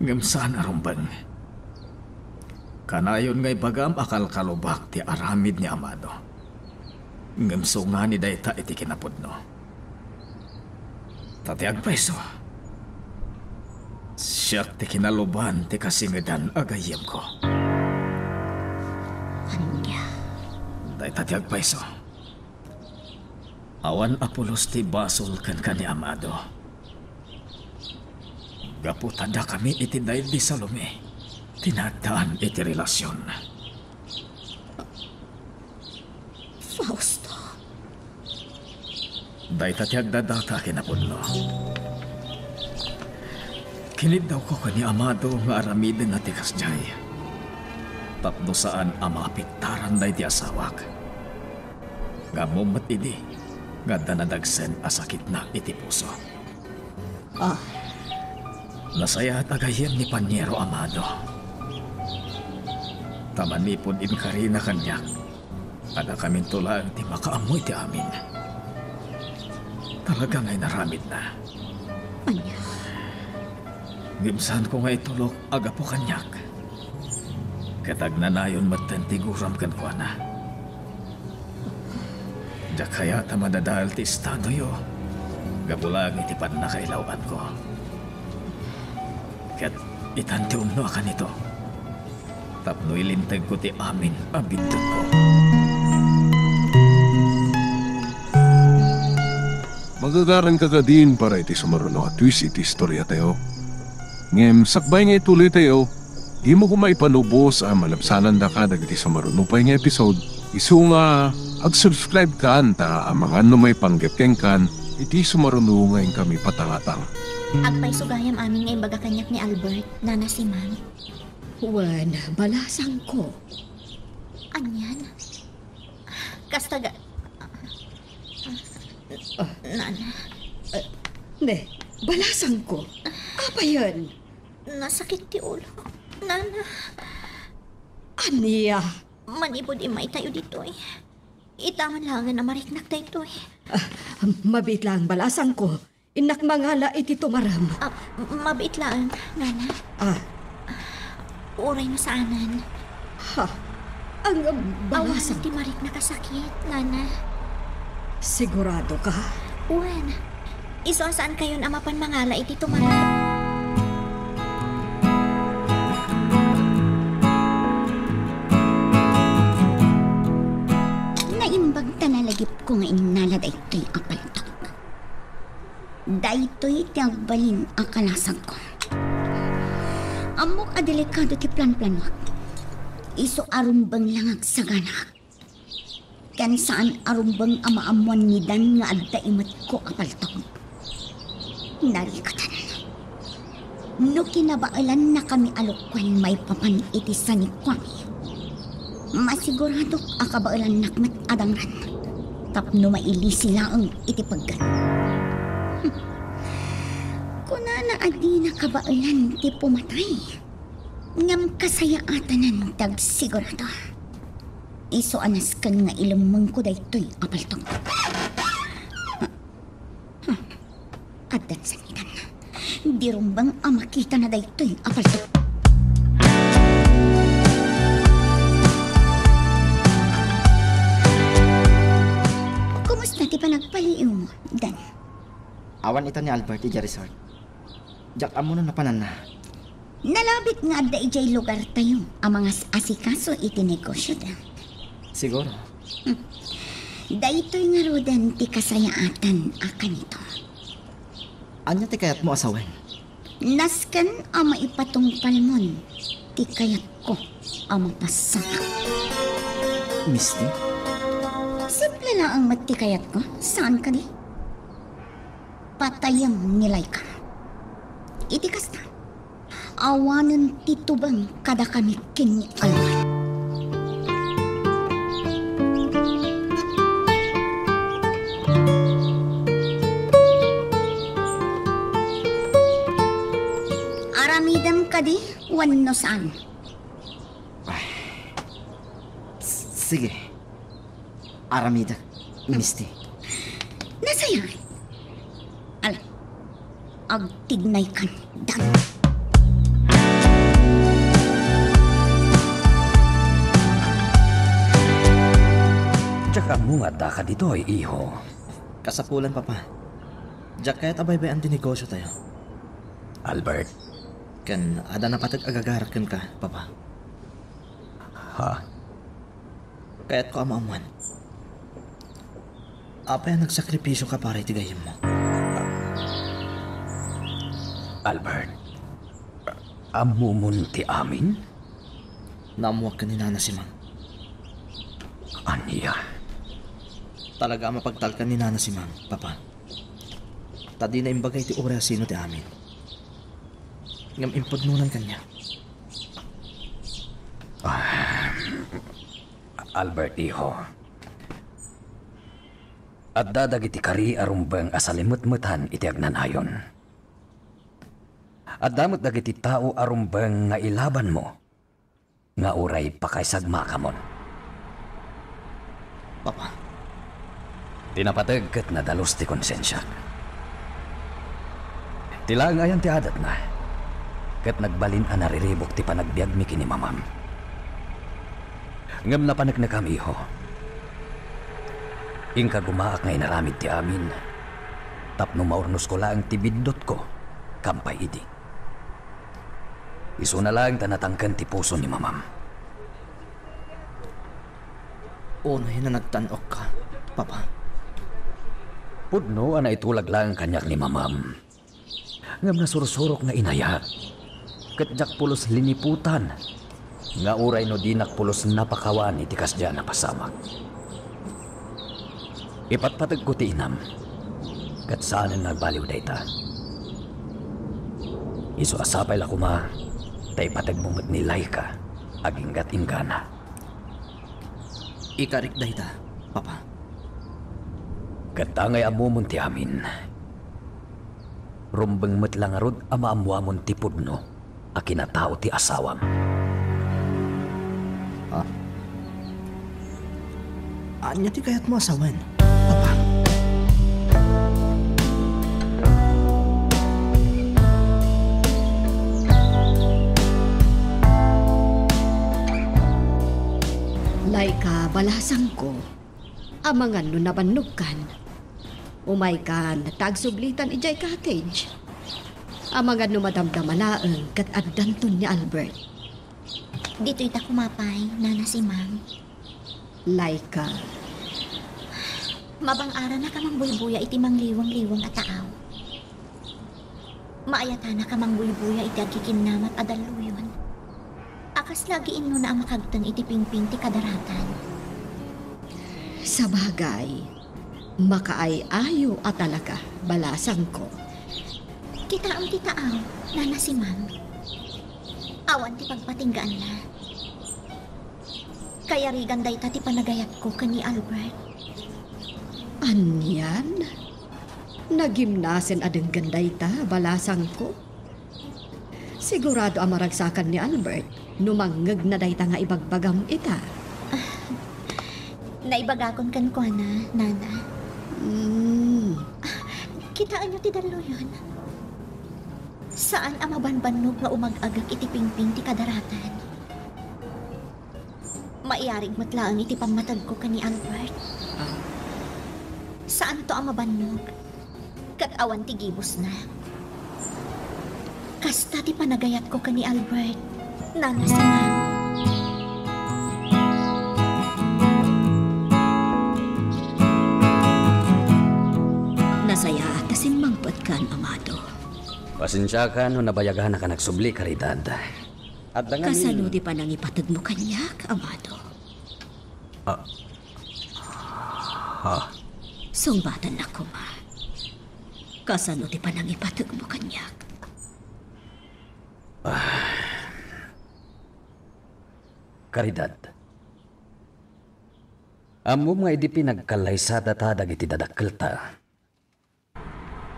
Ngem saan a rumbeng. Kanayon nga ibagam a kalkalubak ti aramid ni Amado. Ngem sungani dayta iti kinapudno. Ta ti agpayso, siak ti kinaluban ti kasingedan a gayyemko. Ania? Dayta ti agpayso. Awan a pulos ti basol kenka ni Amado. Gapu ta dakami iti daydi Salome ti naaddaan iti relasion. Fausto. Dayta ti agdadata a kinapudno. Kiniddawko ken ni Amado nga aramidenna ti kasdiay. Tapno saan a maapektaran daydi asawak. Nga ammom met idi nga adda nadagsen a sakitna iti puso. Ah. Nasayaat a gayyem ni Paniero Amado. Ta manipud inkarina kaniak, a dakaminto laeng ti makaammo iti amin. Talaga nga inaramidna. Ania? Ngem saanko nga itulok a gapu kaniak. Ket agnanayon metten ti guram kenkuana. Diak kayat a madadael ti estadoyo gapu laeng iti pannakailaw-anko. Ket itan ti umno a kanito tapno ilintegko ti amin a biddutko. Magagaranka kadin para iti sumaruno a twist iti istoriatayo. Ngem sakbay nga ituloytayo, dimo koma ipanubos a malabsanandaka dagiti sumaruno pay nga episode, isu nga ag-subscribe kan ta amangan no maipanggep kenkan iti sumaruno nga inkami patangatang. Agpayso gayam amin nga imbaga kaniak ni Albert, Nana Simang. Wen, balasangko. Anian? Kasta ga-, Ah. Nana. Ah, ne, balasangko. Apayen? Nasakit ti ulo. Nana. Ania? Manipud immaytayo ditoy, ita man laengen a mariknak daytoy. Ah, mabiit laeng balasangko. Innak mangala iti tumarem. Ah, mabiit laeng, Nana. Ah. Uray masaanan. Ha? Ang, ang Awan balasang ti mariknak a sakit, Nana. Sigurado ka? Wen. Isu a saankayon a mapan mangala iti tumarem. Naimbag ta nalagipko nga innala daytoy a paltok. Daytoy ti agbalin a kalasagko. Ammok a delikado ti planplanuak. Isu a rumbeng lang agsaganaak. Ken saan a rumbeng a maammoan ni Dan nga adda imetko a paltok. Narikatan. No kinabaelannakami a lukuen maipapan iti sanikuami, masiguradok a kabaelannak met a dangran tapno mailisi laeng iti peggen. Kunana a dina kabaelan ti pumatay, ngem kasayaatanan ti agsigurado. Isu a nasken nga ilemmengko daytoy a paltok. Addan sanitan. Di rumbeng a makitana daytoy a paltok. Kumusta ti panagpaliiwmo, Dan? Awan ita ni Albert idiay resort. Diak ammo no napananna. Nalabit nga adda idiay lugartayo a mangas-asikaso iti negosyoda. Siguro. Hmm. Daytoy ngaruden ti kasayaatan a kanito. Ania ti kayatmo a sawen? Nasken a maipatungpalmon ti kayatko a mapasamak. Misty? Simple laeng met ti kayatko, saan kadi? Patayem ni Laika. Iti kasta, awanen ti tubeng kadakami ken ni Alma. Aramidem kadi wenno saan? Ay. S-, sige. Aramidek, Misty. Nasayaat. Ala, agtignaykan, Dan. Diak ammo nga addaka ditoy, iho. Kasapulan, Papa. Diak kayat a baybay-an ti negosiotayo. Albert. Ken adda napateg a gagarak kenka, Papa. Ha? Kayatko a maammoan. Apay a nagsakripisioka para iti gayyemmo? Albert, ammomon ti amin? Naammoak ken ni Nana Simang. Ania? Talaga a mapagtalkan ni Nana Simang, Papa. Ta dina imbaga iti uray a sino ti amin. Ngem impudnonan kaniak. Ah, Albert, iho. Adda dagiti kari a rumbeng a salimetmetan iti agnanayon. Adda met dagiti tao a rumbeng nga ilabanmo, nga uray pakaisagmakamon. Papa. Ti napateg ket nadalus ti konsensiak. Ti laeng ayan ti adatna, ket nagbalin a nariribuk ti panagbiagmi ken ni Mamam. Ngem napaneknekam, iho. Inka gumaak nga inaramid ti amin, tapno maurnosko laeng ti biddutko kampay idi. Isuna laeng ta natangken ti puso ni Mamam. Unay a nagtan-okka, Papa. Pudno a naitulag laeng kaniak ni Mamam. Ngem nasursurok nga inayat. Ket diak pulos liniputan nga uray no dinak pulos napakawan iti kasdiay a napasamak. Ipatpategko ti inam, ket saanen nga agbaliw dayta. Isu a sapay la koma ta ipategmo met ni Laika aginggat inggana. Ikarik dayta, Papa. Ket angay ammomon ti amin, rumbeng met la ngarud a maammuamon ti pudno a kinatao ti asawam. Ah. Ania ti kayatmo a sawen, Papa? Laika, balasangko. Amangan no nabannogkan. Umaykan ta agsublitan idiay cottage. Amangan no madamdama laeng ket addanton ni Albert. Ditoy ta koma pay, Nana Simang. Laika. Mabang-aranaka mangbuybuya iti mangliwang-liwang a taaw. Maayatanaka mangbuybuya iti agkikinnamat a dalluyon. A kasla agiinnona a makagteng iti pingping ti kadaratan. Sabagay, makaay-ayo a talaga, balasangko. Kitaem ti taaw, Nana Simang. Awan ti pagpatinggaanna. Kayarigan dayta ti panagayatko ken ni Albert. Anian? Nagimnasen a denggen dayta, balasangko? Sigurado a maragsakan ni Albert no mangngegna dayta nga ibagbagam ita. Naibagakon kenkuana, Nana. Mm. Kitaenyo ti dalluyon. Saan a mabanbannog nga umag-agek iti pingping ti kadaratan. Maiarig met laeng iti pammatedko ken ni Albert. Ah. Saanto a mabannog, ket awan ti gibusna. Kasta ti panagayatko ken ni Albert, Nana Simang. Pasensiakan no nabayaganak a nagsubli, Caridad. Adda ngamin. Kasano ti panangipategmo kaniak, Amado? Ah. Ha? Sungbatannak koma. Kasano ti panangipategmo kaniak? Ah. Caridad. Ammom nga idi pinagkallaysatata dagiti dadakkelta,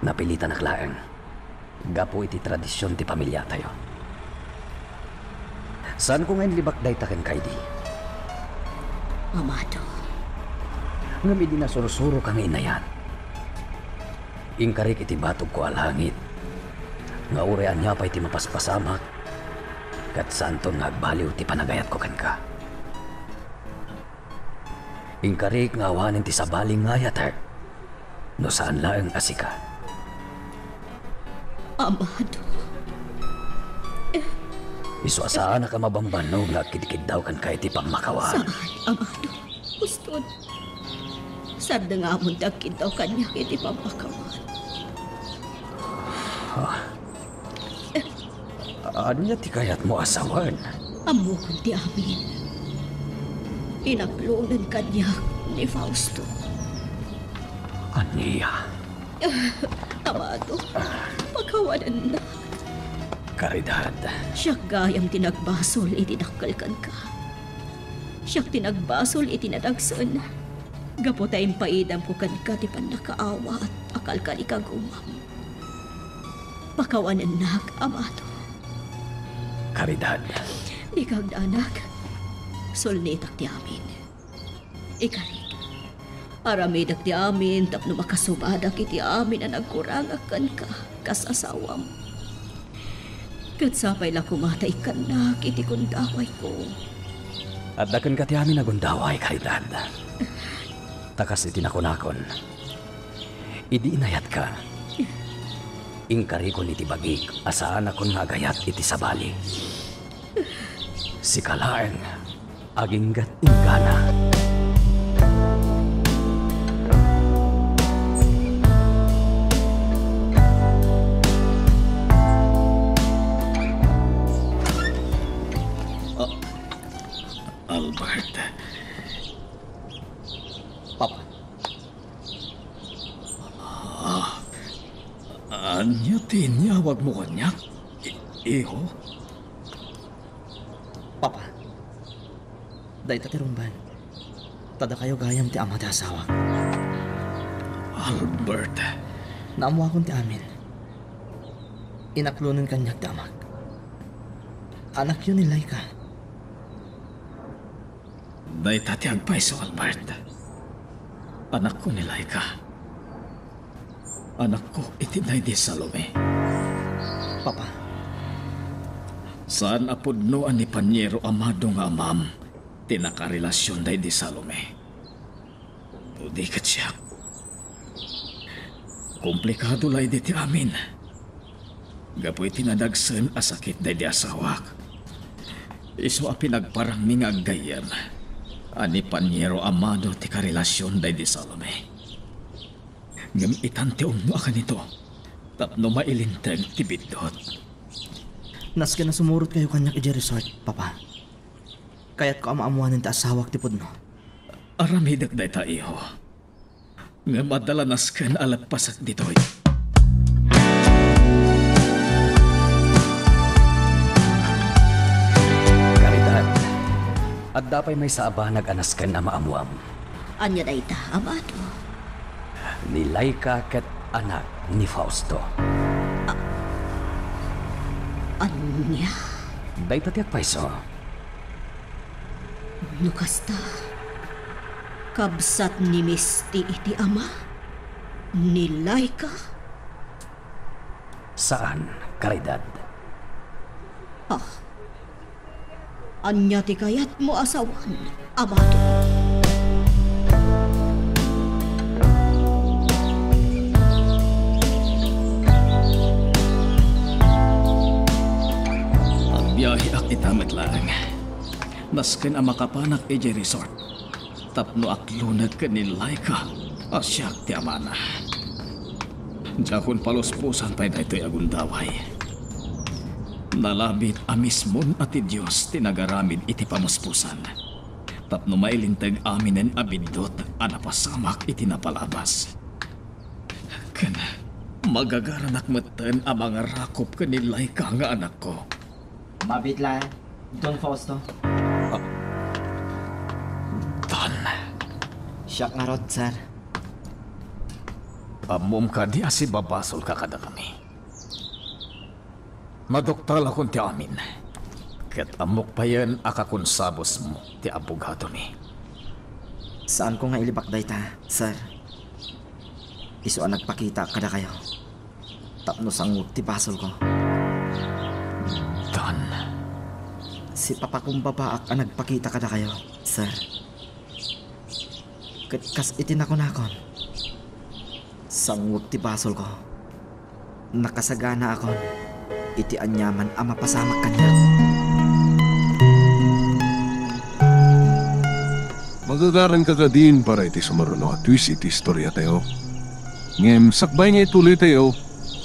napilitanak laeng gapu iti tradision ti pamiliatayo. Saanko nga inlibak dayta kenka idi. Amado. Ngem idi nasursuroka nga inayan, inkarik iti batogko a langit nga uray ania pay ti mapaspasamak, ket saanton nga agbaliw ti panagayatko kenka. Inkarik nga awanen ti sabali nga ayatek, no saan laeng a sika. Amado. Isu a saanak a mabambannog nga agkiddkiddaw kenka iti pammakawan. Saan, Amado. Uston. Saan nga amon ti agkiddaw kaniak iti pammakawan. Ah. Ania ti kayatmo a sawen? Ammokon ti amin. Inaklonen kaniak ni Fausto. Ania? Amado, pakawanennak. Caridad. Siak gayam ti nagbasol iti dakkel kenka. Siak ti nagbasol iti nadagsen. Gapu ta impaidamko kenka ti pannakaawat a kalkalikagumam. Pakawanennak, Amado. Caridad. Dika agdanag. Sulnitak ti amin. Ikarik, aramidek ti amin tapno makasubadak iti amin a nagkurangak kenka kas asawam. Ket sapay la koma ta ikkannak iti gundawayko. Adda kenka ti amin a gundaway, Caridad. Ta kas iti nakunakon, idi inayatka, inkarikon iti bagik a saanakon nga agayat iti sabali. Sika laeng aginggat inggana. Ah, Albert. Papa. Ah, ania ti inyawagmo kaniak, i-, iho? Papa, dayta ti rungbaen. Ta dakayo gayam ti ama ti asawak. Albert. Naammoakon ti amin. Inaklonen kaniak ti amak. Anakyo ni Laika. Dayta ti agpayso, Albert. Anakko ni Laika. Anakko iti daydi Salome. Papa. Saan a pudno a ni Paniero Amado nga amam ti nakarelasion daydi Salome. No di ket siak. Komplikado la idi ti amin. Gapu iti nadagsen a sakit daydi asawak, isu a pinagparangmi nga aggayyem a ni Paniero Amado ti karelasion daydi Salome. Ngem itan ti umno a kanito tapno mailinteg ti biddut. Nasken a sumurotkayo kaniak idiay resort, Papa. Kayatko a maammoanen ti asawak ti pudno. Aramidek dayta, iho. Ngem adda la nasken a leppasek ditoy. Caridad, adda pay maysa a banag a nasken a maammoam. Ania dayta, Amado? Ni Laika ket anak ni Fausto. A-, ania? Dayta ti agpayso. No kasta, kabsat ni Misty iti ama? Ni Laika? Saan, Caridad. Ah. Ania ti kayatmo a sawen, Amado? Agbiaheak ita met laeng. Nasken a makapanak idiay resort tapno aklonek ken ni Laika a siak ti amana. Diakon paluspusan pay daytoy a gundaway. Nalabit a mismon a ti Dios ti nagaramid iti pamuspusan, tapno mailinteg aminen a biddut a napasamak iti napalabas. Ken magagaranak metten a mangarakop ken ni Laika nga anakko. Mabiit laeng, Don Fausto. Ah, Don. Siak ngarud, sir. Ammom kadi a sibabasolka kadakami? Maduktalakon ti amin. Ket ammok payen a kakonsabusmo ti abogadomi. Saanko nga ilibak dayta, sir. Isu a nagpakitaak kadakayo tapno sanguek ti basolko. Don. Sipapakumbabaak a nagpakita kadakayo, sir. Ket kas iti nakunakon, sanguek ti basolko. Nakasaganaakon iti aniaman a mapasamak kaniak. Magagaranka kadin para iti sumaruno a twist iti istoriatayo. Ngem sakbay nga ituloytayo,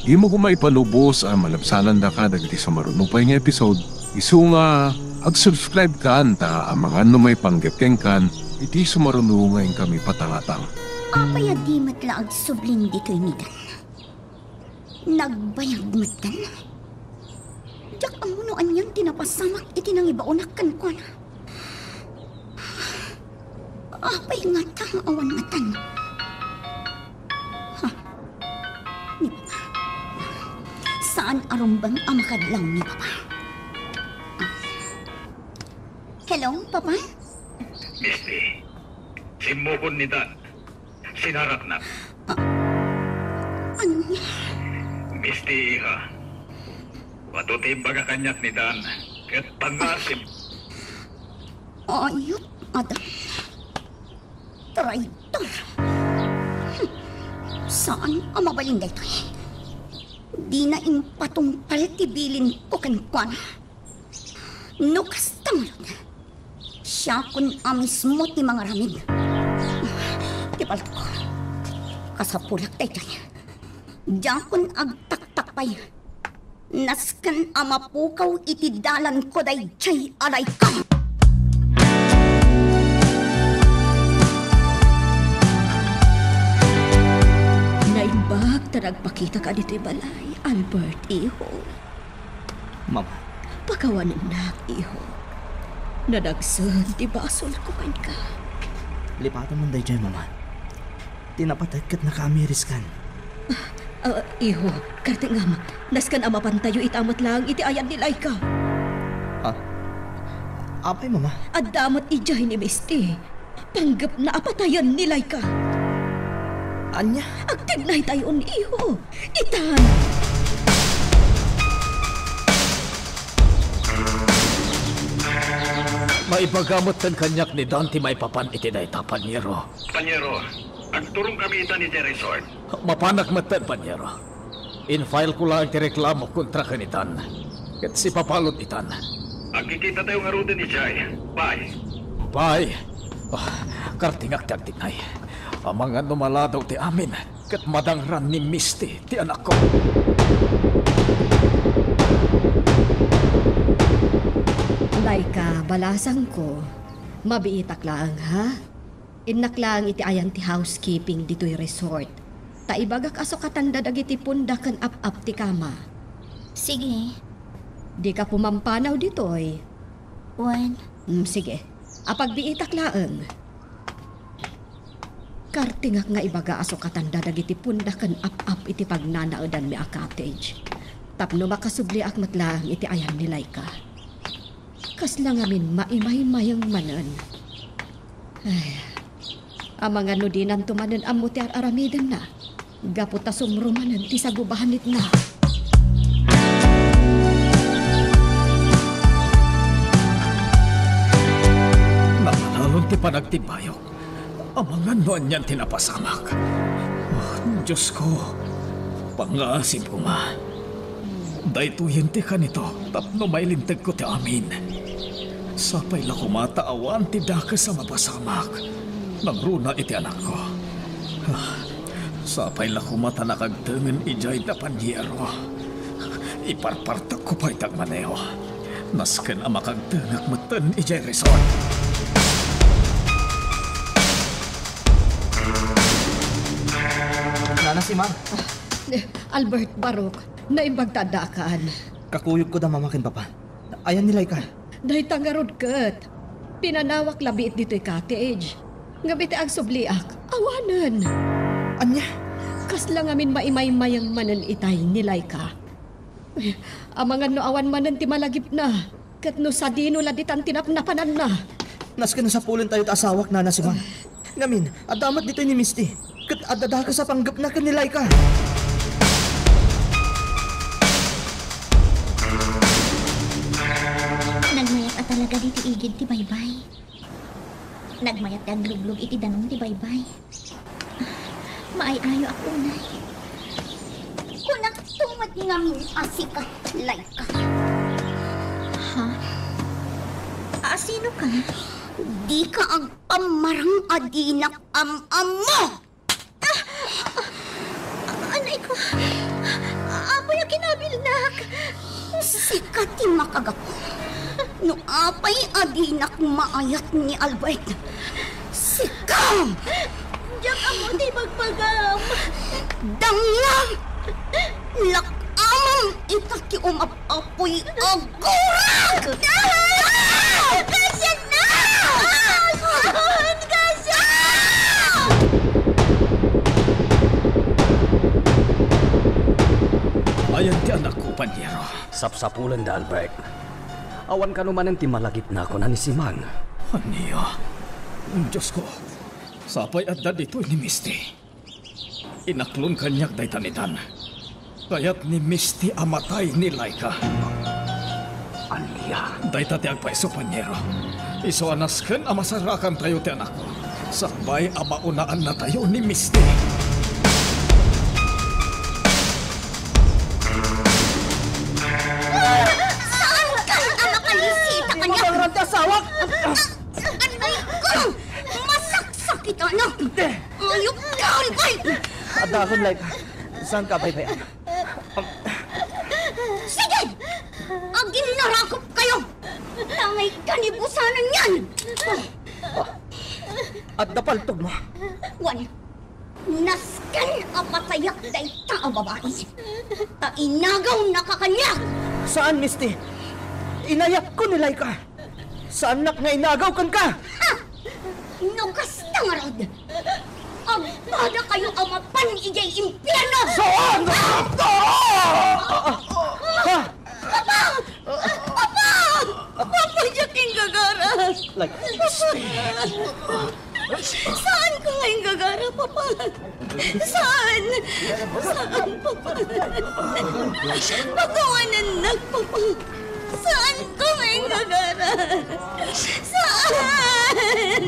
dimo koma ipalubos a malabsanandaka dagiti sumaruno pay nga episode. Isu nga, ag-subscribe kan ta amangan no maipanggep kenkan iti sumaruno nga inkami patangatang. Apay a di met la agsubling ditoy ni Dan? Nagbayag metten. Diak ammo no anian ti napasamak iti nangibaonak kenkuana. Apay ngata nga awan ngatana? Ha? Ni Papa. Saan a rumbeng a makadlaw ni Papa? Ah. Hello, Papa? Misty, simmukon ni Dan. Sinaraknak. Ah, ania? Misty, iha. Adu ti imbaga kaniak ni Dan, ket pannaasim. Ayup, Adan. Traitor. Hmm. Saan a mabalin daytoy? Dina impatungpal ti bilinko kenkuana. No kasta ngarud, siakon a mismo ti mangaramid. Ti paltok, kasapulak daytoy. Diakon agtaktak pay. Nasken a mapukaw iti dalanko daydiay a Laika. Naimbag ta nagpakitaka ditoy balay, Albert, iho. Mama. Pakawanennak, iho. Nadagsen ti basolko kenka. Lipatem man daydiay, Mama. Ti napateg ket nakaamiriskan. Ah, ah, iho, kartengam, nasken a mapantayo ita met laeng iti ayan ni Laika. Ah? Apay, Mama? Adda met idiay ni Misty. Panggepna a patayen ni Laika. Ania? Agtignaytayon, iho. Itan! Maibaga metten kaniak ni Dan ti maipapan iti dayta, panyero. Panyero, agturongkami ita idiay resort. Mapanak metten, panyero. Infile ko laeng ti reklamo kontra ken itan. Ket sipapalod itan. Agkikitatayo ngaruden idiay. Bye. Bye. Ah, kartengak ti agtignay. Amangan no maladaw ti amin, ket madangran ni Misty ti anakko. Laika, balasangko. Mabiitak laeng, ha? Innak laeng iti ayan ti housekeeping ditoy resort, ta ibagak a sukatanda dagiti punda ken ap-ap ti kama. Sige. Dika pumampanaw ditoy. Wen. Mm, sige. Apagbiitak laeng. Kartengak nga ibaga a sukatanda dagiti punda ken ap-ap iti pagnanaedanmi a cottage, tapno makasubliak met laeng iti ayan ni Laika. Kasla ngamin maimaymayeng manen. Ay, amangan no dinanto manen ammo ti ar-aramidenna, gapu ta sumro manen ti sagubanitna. Namanalon ti panagtibayok. Amangan no anian ti napasamak. Ah, Diosko, pangngaasim koma. Daytoyen ti kanito tapno mailintegko ti amin. Sapay la koma ta awan ti dakes a mapasamak nangruna iti anakko. Ah, Sapay la koma ta nakagtengen idiay da Paniero. Iparpartekko pay ti agmaneho. Nasken a makagtengek metten idiay resort. Nana Simang. Ah, Albert, Barok, naimbag ta addaakan. Kakuyogko da Mama ken Papa. Ayan ni Laika? Dayta ngarud ket. Pinanawak labiit ditoy cottage. Ngem iti agsubliak, awanen. Ania? Kasla ngamin maimaymayeng manen itay ni Laika. Amangan no awan manen ti malagipna, ket no sadino la ditan ti napnapananna. Nasken a sapulentayo ti asawak, Nana Simang. Ngamin, adda met ditoy ni Misty. Ket adda dakes a panggepna ken ni Laika. Nagmayat a talaga ditoy igid ti baybay. Nagmayat ti agluglug iti danum ti baybay. Maay-ayoak unay. Kunak tumad ngamin a sika, Laika. Ha? A, sino ka? Dika agpammarang a dinak am-ammo! Ah! Anay ko! Apoy a kinabilnak! Sika ti makagapu. No apay a dinak maayat ni Albert, sika! Diak ammo ti ibagbagam. Dangngam! Lak-amam ita ti umap-apoy a gurag! Kasian na! Kasian! Ayan ti anakko, Paniero. Sapsapulenda, Albert. Awan kano manen ti malagipna, kuna ni Simang. Ania? Diosko, sapay adda ditoy ni Misty. Inaklon kaniak dayta nitan. Kayat ni Misty a matay ni Laika. Ania? Dayta ti agpayso, Paniero. Isu a nasken a masarakantayo ti anakko. Sakbay a maunaannatayo ni Misty. Saan ka a makalisita kaniak? Mabangrad ti asawak! Anay ko! Masaksakitan! Ayok ka, Albert! Adda akon, Laika. Saan ka, baybay? Sige! Aginnarakop kayo! Tangay kanibusanan yan! Adda paltogmo? Wen, nasken a patayak dayta a babai. Ta inagawnaka kaniak! Saan, Misty. Inayatko ni Laika. Saannak nga inagaw kenka! Ha! No kasta ngarud, agpadakayo a mapan idiay impierno! Saan? Ha? Papa! Papa! Papa, diak inggagaras! Like, Saan ka nga inggagara, Papa? Saan? Saan, Papa? Pakawanennak, Papa. Saan ka nga inggagara? Saan?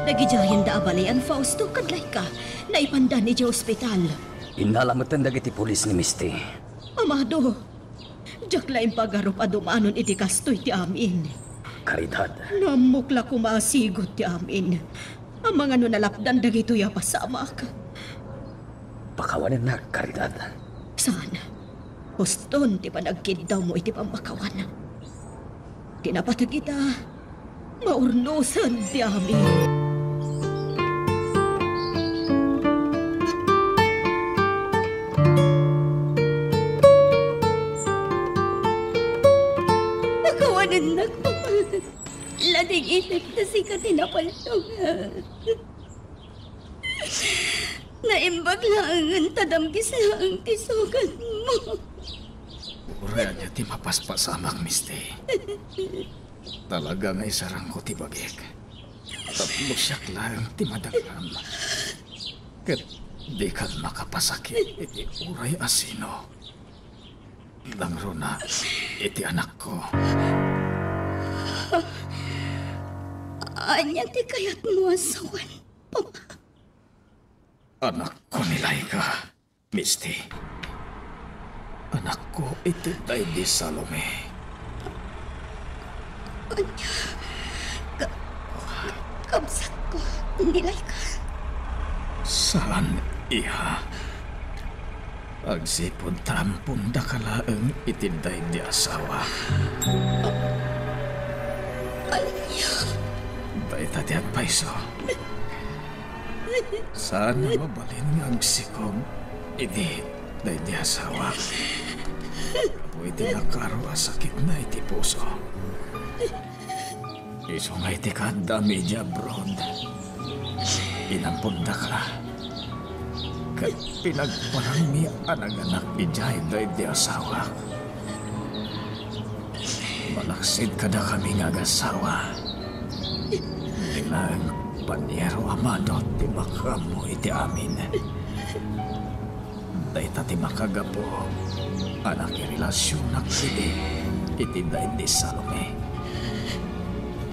Dagidiayenda a balean, Fausto, ken Laika. Naipandan idiay ospital. Innala metten dagiti pulis ni Misty. Amado, diak la impagarup a dumanon iti kastoy ti amin. Caridad. No ammok la koma a sigud ti amin. Amangan no nalapdan dagitoy a pasamak. Pakawanennak, Caridad. Saan? Huston ti panagkiddawmo iti pammakawan. Ti napateg ita, maurnosen ti amin. Pakawanennak, Papa. Lading itek ta sika ti napaltogak. Naimbag laengen ta damgis laeng ti sugatmo. Uray ania ti mapaspasamak, Misty. Talaga nga isarangko ti bagik. Tapno siak laeng ti madakam. Ket dikan makapasakit iti uray a sino. Langruna iti anakko. Ania ti kayatmo a sawen, Papa? Anakko ni Laika, Misty. Anakko iti daydi Salome. Ania? Ka-, kabsatko, ni Laika. Saan, iha. Agsipud ta ampondaka laeng iti daydi asawa. Ania? Dayta ti agpayso. Saan a mabalin nga agsikog idi daydi asawa. Gapu iti nakaro a sakitna iti puso. Isu nga iti kaadda media abroad, inampondaka. Ket pinagparangmi a naganak idiay daydi asawak. Malaksid kadakami nga agasawa, ti laeng Paniero Amado ti makaammo iti amin. Dayta ti makagapu a nakirelasionak idi iti daydi Salome.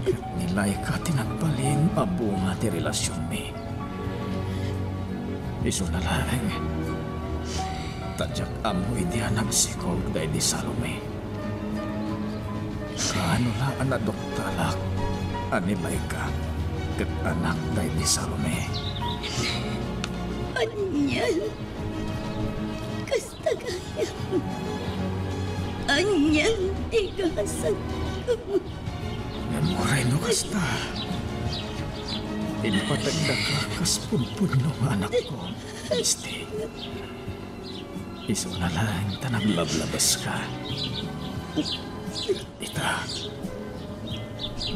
Ket ni Laika ti nagbalin a bunga ti relasionmi. Isuna laeng, ta diak ammo idi a nagsikog daydi Salome. Kaano la a naduktalak a ni Laika ket anak daydi Salome? Anian? Kasta gayam? Anian ti gasatko? Ngem uray no kasta, impategdaka kas punpunno nga anakko, Misty. Isuna laeng ta naglablabeska. Ita,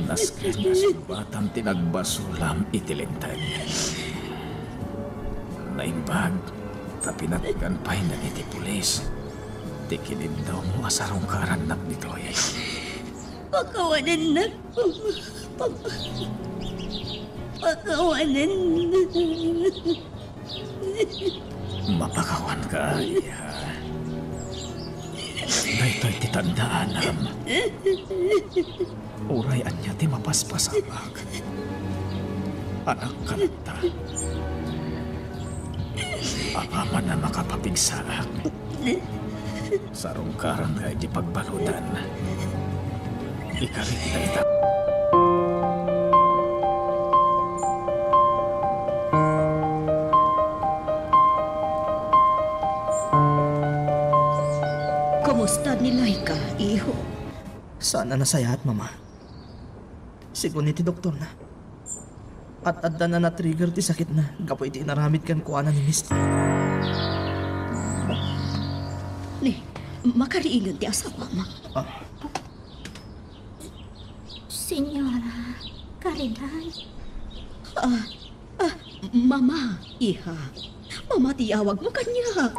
nasken nga sungbatam ti nagbasolam iti Linteg. Naimbag ta pinatgan pay dagiti pulis ti kinidawmo a sarungkarannak ditoy. Pakawanennak, Papa. Papa. Pakawanennak. Mapakawanka, iha. Daytoy ti tandaanam. Uray ania ti mapaspasamak, anakka latta. Apaman a makapapigsaak, sarungkaranka iti pagbaludan. Ikarit dayta. Kumusta ni Laika, iho? Saan a nasayaat, Mama. Segun iti doktorna, ad-addan a na-trigger ti sakitna gapu iti inaramid kenkuana ni Misty. Ni, makariingen ti asawam. Ah. Señora Caridad. Ah, ah, Mama, iha. Mama ti awagmo kaniak.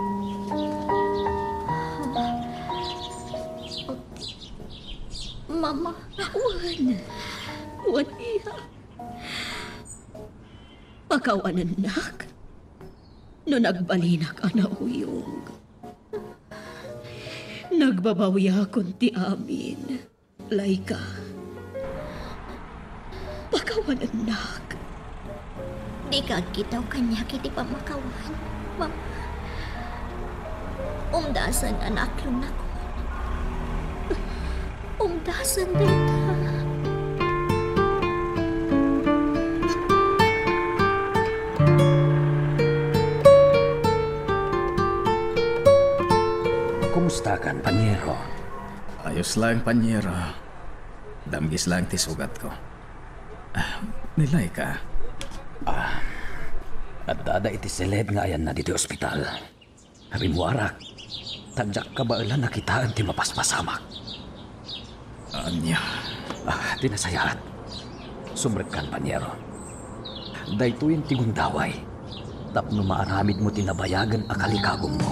Mama. Wen. Wen, iha. Pakawanennak no nagbalinak a nauyong. Nagbabawiakon ti amin. Laika, pakawanennak. Dika agkitaw kaniak iti pammakawan, Mama. Umdasen a naaklonakon. Umdasen dayta. Kumustakan, Paniero? Ayos laeng, Paniero. Damgis laeng ti sugatko. Ah, ni Laika? Ah, addada iti seled nga ayanna ditoy ospital. Rimmuarak, ta diak kabaelan a kitaen ti mapaspasamak. Ania? Ah, ti nasayaat. Sumrekkan, Paniero. Daytoyen ti gundaway tapno maaramidmo ti nabayagen a kalikagummo.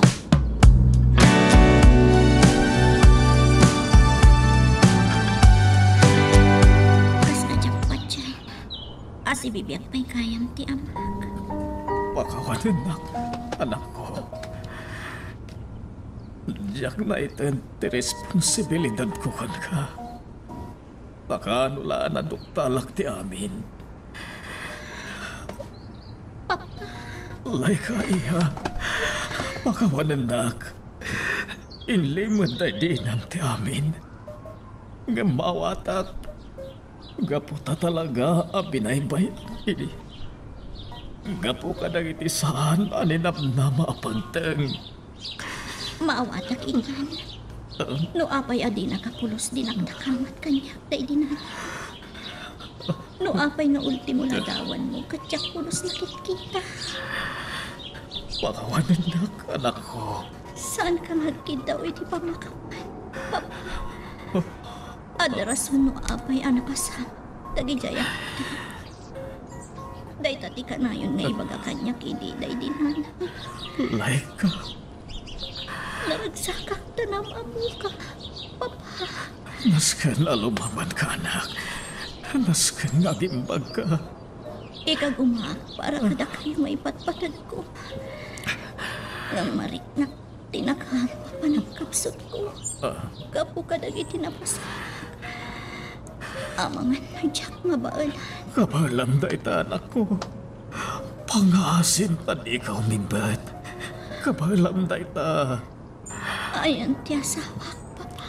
Kasla diak patien a sibibiag pay gayam ti amak. Pakawanennak, anakko. Diak naiten ti responsibilidadko kenka. Nakaano la a naduktalak ti amin. Papa. Laika, iha. Pakawanennak. Inlimed daydi inam ti amin. Ngem maawatak, gapu ta talaga a binaybay-ak idi. Gapu kadagiti saan a ninamnama a pagteng. Maawatak, inan. Ah? No apay a dinaka pulos dinakdakamat kaniak daydi nana. No apay nga ultimo ladawanmo, ket diak pulos nakitkita. Pakawanennak, anakko. Saanka nga agkiddaw iti pamakawan, Papa. Adda rason no apay a napasamak dagidiay a. Dayta ti kanayon nga ibaga kaniak idi daydi nana. Laika. Naragsakak ta naam-ammoka, Papa. Nasken a lumamanka, anak. Nasken nga agimbagka. Ikagumaak para kadakayo nga ipatpateg ko. Ngem mariknak ti nakaammo a panagkapsutko. Ah. Gapu kadagiti napasamak. Amangan no diak mabaelan. Kabaelam dayta, anakko. Pangngaasim ta dika umimbet. Kabaelam dayta. Ayan ti asawak, Papa.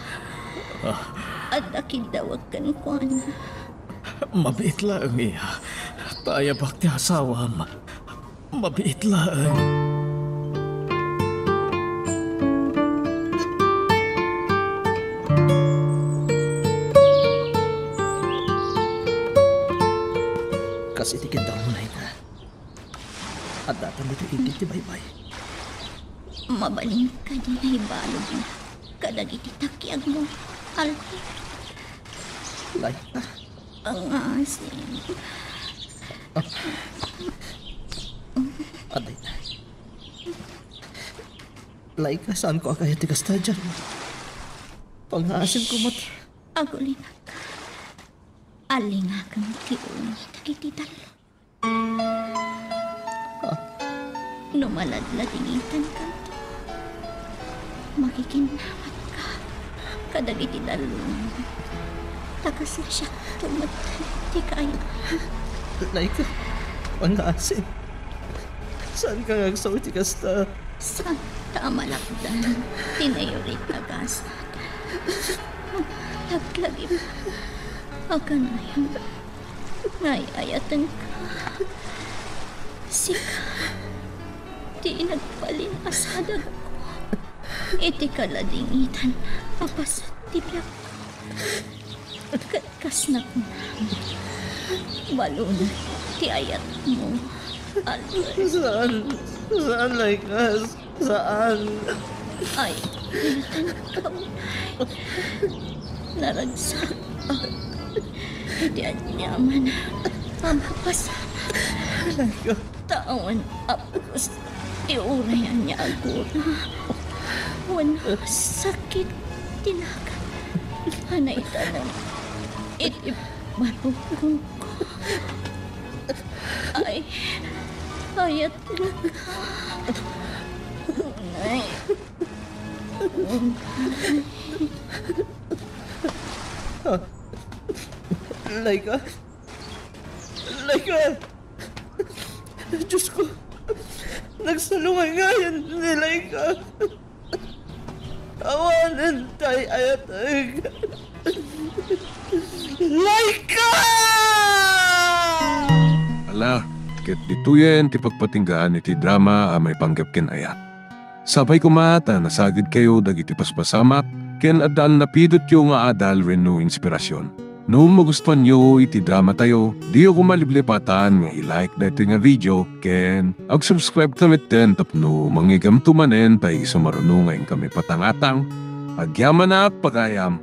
Ah. Adda kiddawek kenkuana. Mabiit laeng, iya. Ta ayabak ti asawam. Mabiit laeng. Kas iti kiddawmo, Laika. Addatan ditoy idi ti baybay. Mabalin kadi nga ibaludna kadagiti takiagmo, Alfred? Laika. Pangngaasim. Ah. Adda ita. Laika, saanko a kayat ti kasta, Jan. Pangngaasimko met. Agulinaka. Allingakam ti uni dagiti tallo. Ah. No maladladingitankanto, makikinnamatka kadagiti dallungan. Ta kasla siakto met ti kayat. Laika, pangngaasim. Saanka nga agsao iti kasta? Saanka a malakdan ti nairit a gasat. Laglagip a kanayon nga ay-ayatenka. Sika ti inagbalin a sadagko iti kaladingitan a paset ti biagko. Ket kas nakunam, baluna ti ayatmo, Albert. Saan, saan, Laika. Saan? Ay, inatan ka unay. Naragsak iti aniaman a mapasamak. Laika. Ta awan a pulos ti uray ania a gura wenno sakit ti nagan a naitanem iti barukongko. Ay, ayatenka. Unay. Unay. Laika. Laika. Diosko, nagsalungangayan ni Laika. Awanen ti ay-ayateg. Laika! Ala, ket ditoyen ti pagpatinggaan iti drama a maipanggep ken ayat. Sapay koma ta nasagidkayo dagiti paspasamak ken adda a napidotyo nga adal wenno inspirasyon. No magustuanyo iti dramatayo, diyo koma liplipatan nga i-like daytoy nga video ken ag-subscribe ta metten tapno mangigamto manen ta isu maruno nga inkami patangatang. Agyamanak, pagayam!